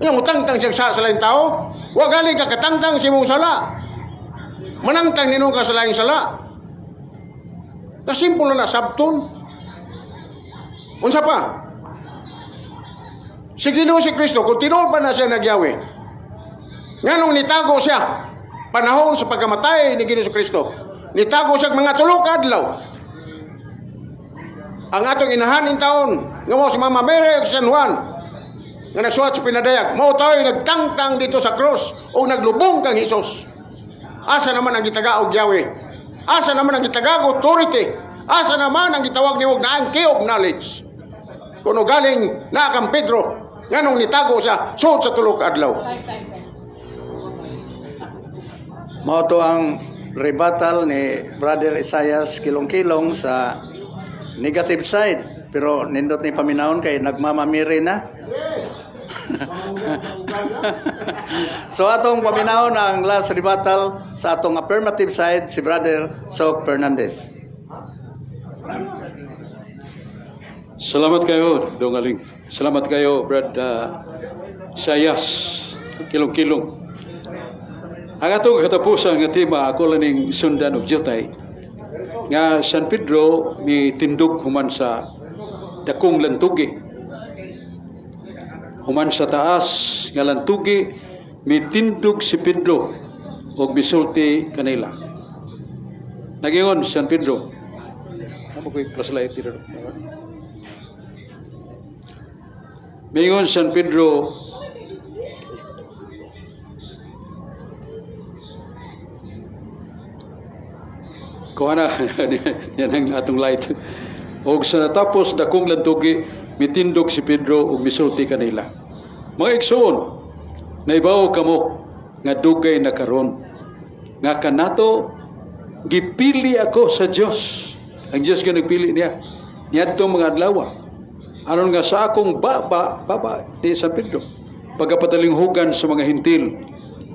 Yang utangtang siyang sa laing tao? Wa galing ka katangtang sa imong sala. Manangtang nino ka sa laing sala. Kasimple na sabton. Unsa pa? Si Ginoo si Kristo, kung tinuod pa na siya nagyawi, nganong nitago siya panahon sa pagkamatay ni Ginoo si Kristo? Nitago siya mga tulo ka adlaw. Ang atong inahan in taon, nga mao si Mama Mary ug si San Juan, nga nagsuwat sa pinadayag, mao tayo nagtangtang dito sa cross o naglubong kang Hesus. Asa naman ang gitaga og Yahweh? Asa naman ang gitaga og authority? Asa naman ang gitawag ni og naang key of knowledge? Kuno galing na kang Pedro, nganong nitago siya sud sa tulo ka adlaw. Mao to ang rebuttal ni Brother Isaias Kilong-Kilong sa negative side, pero nindot ni paminahon kay nagmamamiri na. So atong paminahon ang last rebuttal sa atong affirmative side si Brother Sok Fernandez. Salamat kayo, Dong Aling. Salamat kayo, Brad Isaias Kilong-Kilong. Ang atong katapusan nga tema, ako lang ning sundan og jutay nga San Pedro mi tindog human sa dakong lantugi. Human sa taas nga lantugi, mitindog si Pedro og misulti kanila. Nagingon San Pedro. Amo koy flashlight dito. Mingon San Pedro, kuha na yan ang atong light. Og sa natapos dakong lantugi, mitindog si Pedro ug misulti kanila. Mga igsoon, naibaw kamo nga dugay na karon nga kanato gipili ako sa Dios. Ang Dios nga nagpili niya niadtong mga adlaw. Aron nga sa akong baba ni San Pedro, pagkapatalinghugan sa mga hintil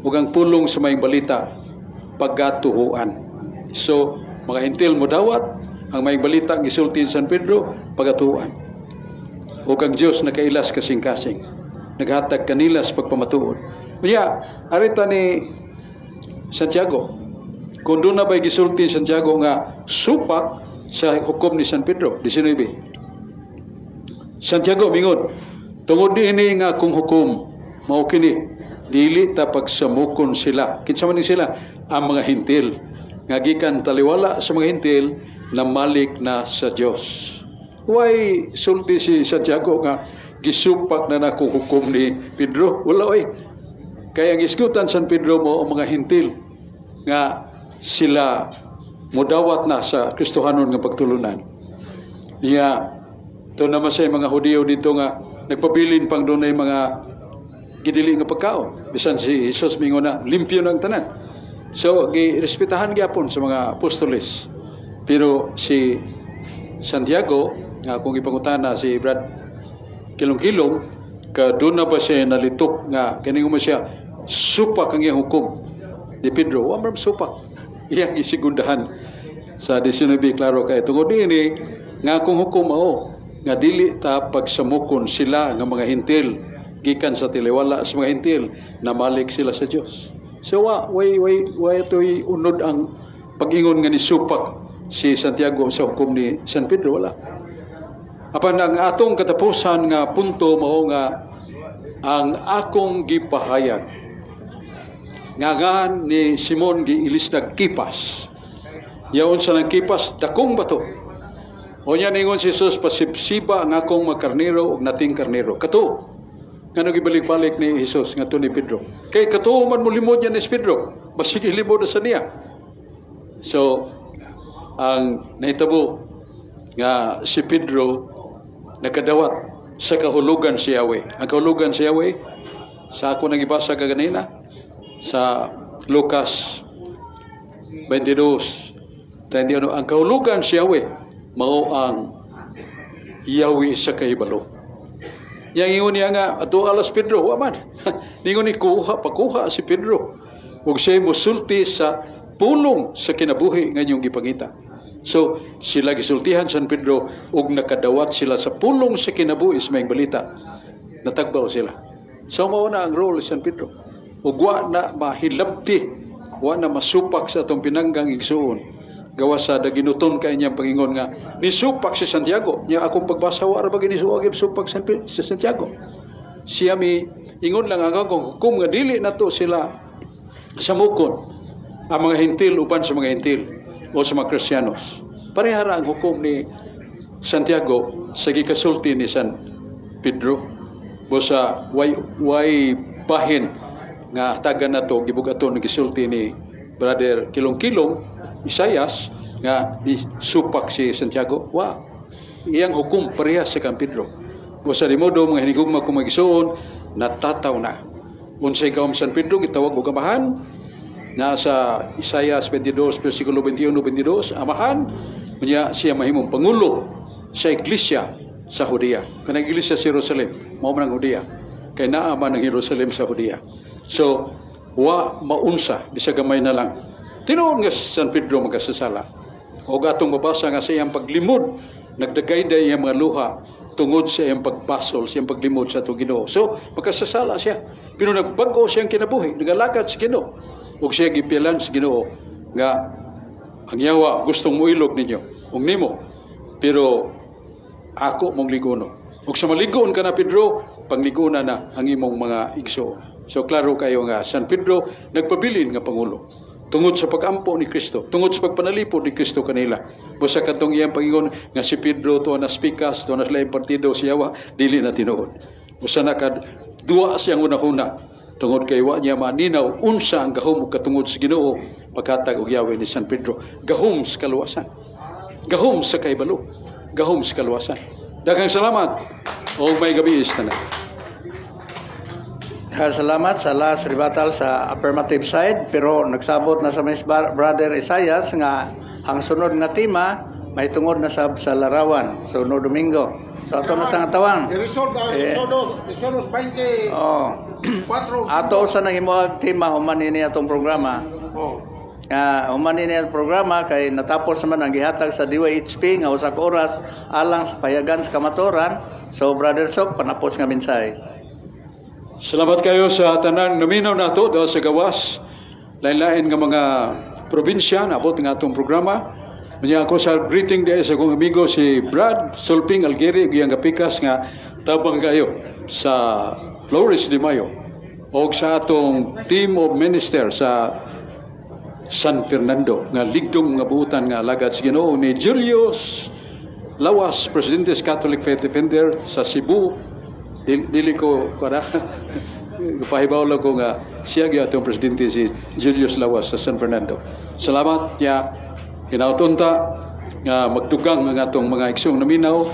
ug ang pulong sa maayong balita pagkatuhuan. So mga hintil modawat ang maayong balita gisulti ni San Pedro pagkatuhuan. Ug ang Dios nakailas kasing-kasing, naghatag kanila sa pagpamatuod. Unya, arita ni Santiago, kung doon na ba'y gisulti ni Santiago nga supak sa hukom ni San Pedro, 19. Santiago mingon, tungod niini nga akong hukom, mao kini, dili ta pagsamukon sila. Kinsa man ni sila? Ang mga hintil. Nga gikan taliwala sa mga hintil, namalik na sa Dios. Why sulti si Santiago nga gisupak na nako hukom ni Pedro? Wala oy. Kaya ang isgutan San Pedro mo ang mga hintil nga sila modawat na sa Kristohanon nga pagtulunan. Iya, to naman sa mga Hudiyo dito nga Nagpabilin pang dunay mga gidili nga pagkaon. Bisan si Jesus mingon na limpyo ng tanan. So girespetahan gyapon sa mga apostoles. Pero si Santiago, nga akong ipangutana si Brad Kilong-Kilong, ka doon na ba siya nalitok nga kiningon mo siya supak ang iyang hukom ni Pedro? Wa man supak, iyang isigundahan sa 19. Klaro kay tungod niini nga akong hukom mao nga dili ta pagsamukon sila nga mga Hentil gikan sa tiliwala sa mga Hentil, namalik sila sa Dios. So wa way way way toy unod ang pag-ingon nga ni supak si Santiago sa hukom ni San Pedro, wala. Apan ang atong katapusan nga punto mao nga ang akong gipahayag nga ngan ni Simon giilisdag Kipas. Yaon sa ng Kipas, dakong bato. O niya ningon si Jesus, "Pasibsiba ang akong mga karnero ug nating karnero." Kato ngano gibalik-balik ni Jesus ngadto ni Pedro? Kay kato man mo limod niya ni Pedro. Basig ilimod na sa niya. So ang nahitabo nga si Pedro nakadawat sa kahulugan si Yahweh. Ang kahulugan si Yahweh sa ako nang ibasa kaganina sa Lucas 22:31, ang kahulugan si Yahweh mao ang Yahweh sa kahibalo. Yang ingon niya nga ato alas Pedro, wa man. Ningon ni kuha pakuha si Pedro ug siya mosulti sa pulong sa kinabuhi nga inyong gipangita. So sila gisultihan San Pedro ug nakadawat sila sa pulong sa kinabuhi sa maayong balita. Natagbaw sila. So mao na ang role ni San Pedro. Ug wa na mahilabti, wa na masupak sa atong pinanggang igsuon. Gawas sa daginuton kay niyang pangingon nga nisupak si Santiago. Nya akong pagbasa, wa ra ba ginisuwag supak si Santiago. Siya mi ingon lang ang akong hukom nga dili nato sila samukon ang mga Hentil uban sa mga Hentil o sa mga Kristiyanos. Parehara ang hukom ni Santiago sa gikasulti ni San Pedro. Busa way bahin nga tagan nato gibugaton ng gisulti ni Brother Kilong-Kilong Isayas nga supak si Santiago. Wa, iyang hukom parehas sa kan Pedro. Busa di modo, mga hinigugma kong mga igsuon, natataw na unsay gahom San Pedro. Gitawag og amahan na sa Isaiah 22 versikulo 21, 22, amahan unya siya mahimong pangulo sa iglesia sa Judea. Kanang iglesia sa Jerusalem mao man ang Judea, kay naa man ang Jerusalem sa Judea. So wa maunsa bisag gamay na lang. Tinuod nga San Pedro magkasasala o atong mabasa nga sa iyang paglimod nagdagayday iyang mga luha tungod sa iyang pagbasol, sa iyang paglimod sa atong Ginoo. So magkasasala siya, pero nagbag-o siyang kinabuhi, nagalakad sa Ginoo ug siya gipilan sa Ginoo nga ang yawa gustong muilog ninyo ug nimo, pero ako mong ligono, ug sa maligon ka na, Pedro, pangligona na ang imong mga igsoon. So klaro kayo nga San Pedro nagpabilin nga pangulo tungod sa pagampo ni Kristo, tungod sa pagpanalipod ni Kristo kanila. Busa katong iyang pangingon nga si Pedro tuwa na spikas, tuwa na sila partido siya, dili na tinuod. Busa na kad duwa siyang una-una tungod kay wa niya maninaw unsa ang gahom ug katungod sa Ginoo paghatag og yawi ni San Pedro. Gahom sa kaluwasan. Gahom sa kahibalo. Gahom sa kaluwasan. Daghang salamat. O may gabi tanan. Salamat sa last rebuttal sa affirmative side, pero nagsabot na sa Miss Brother Isaias nga ang sunod nga tema may tungod na sa Larawan sunod Domingo. So ato na sa nga tawang. I-resolve ang Exodus, Exodus 24. Oh. Ato sa nang himuag tema human ini atong programa. Oh. Nga human ini ang programa kay natapos naman ang gihatag sa DYHP nga usa ka oras alang sa payagan sa kamatuoran. So Brother Sok, panapos nga mensahe. Salamat kayo sa tanan naminaw nato dahil sa gawas lain-lain nga mga probinsya naabot nga atong programa. Unya ako sa greeting diay sa akong amigo si Brad Sulping Algeri ug iyang kapikas nga tabang kayo sa Flores de Mayo og sa atong team of minister sa San Fernando nga ligdong nga buutan nga alagad sa Ginoo ni Julius Lawas, Presidente sa Catholic Faith Defender sa Cebu. Dili ko para pahibaw lang ko nga siya gyud atong presidente, si Julius Lawas sa San Fernando. Salamat ya hinautunta nga magdugang ang atong mga igsoong naminaw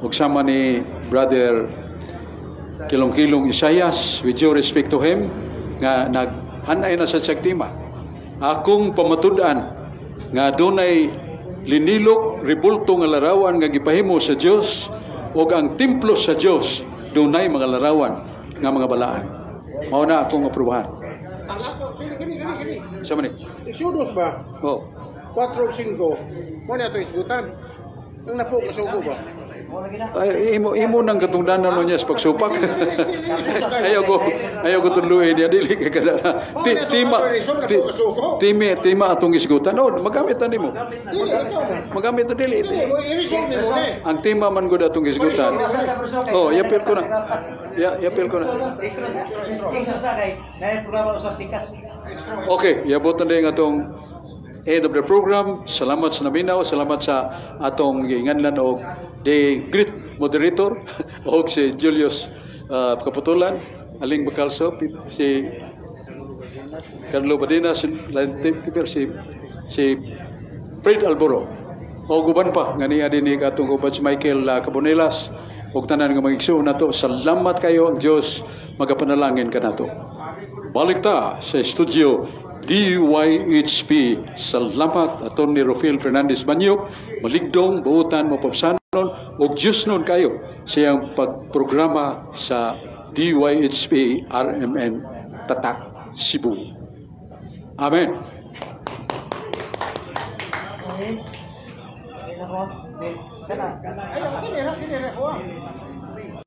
ug sama ni Brother Kilong-kilong Isayas, with due respect to him, nga naghanay na sa siyag tema. Akong pamatud-an nga dunay linilok, ribulto nga larawan nga gipahimo sa Dios, ug ang templo sa Dios dunay mga larawan nga mga balaan. Mao na akong aprubahan. Ang ako, kini, kini, kini, kini. Sa man ni? Exodus ba? Oh. 4 o 5. Mo na ito isgutan. Ang napo kasugo ba? Mo lagi na. Ay, imo nang katungdanan mo niya sa pagsupak. Ayaw ko tunluin niya, dili kay kada ti, tima ti, tema atong isgutan. Oh, magamit na nimo. Dili, ikaw. Magamit na dili. Dili, mo i-resolve nimo ni. Ang tema man gud atong isgutan. Basta sa profesor kay Oh, yapil ko na. Ya, yapil ko na. Extra sa extra sa kay na programa usab pikas. Okay, yabot na din atong end of the program. Salamat sa naminaw, salamat sa atong giinganlan og the great moderator og si Julius Kaputulan, Aling Bacalso, si Carlo Badina, si, si, si Fred Alboro. O guban pa nga niya din atong kauban si Michael Cabonelas ug tanan nga mga igsoon nato. Salamat kayo, ang Dios magapanalangin kanato. Balik ta sa studio DYHP. Salamat, Atty. Rofil Fernandez Banyok, maligdong buutan mapabsanon ug Diyos nun kayo sa iyang pagprograma sa DYHP RMN Tatak Cebu. Amen. Okay. Ay nako. Kana. Ay, kini ra, kini ra ko.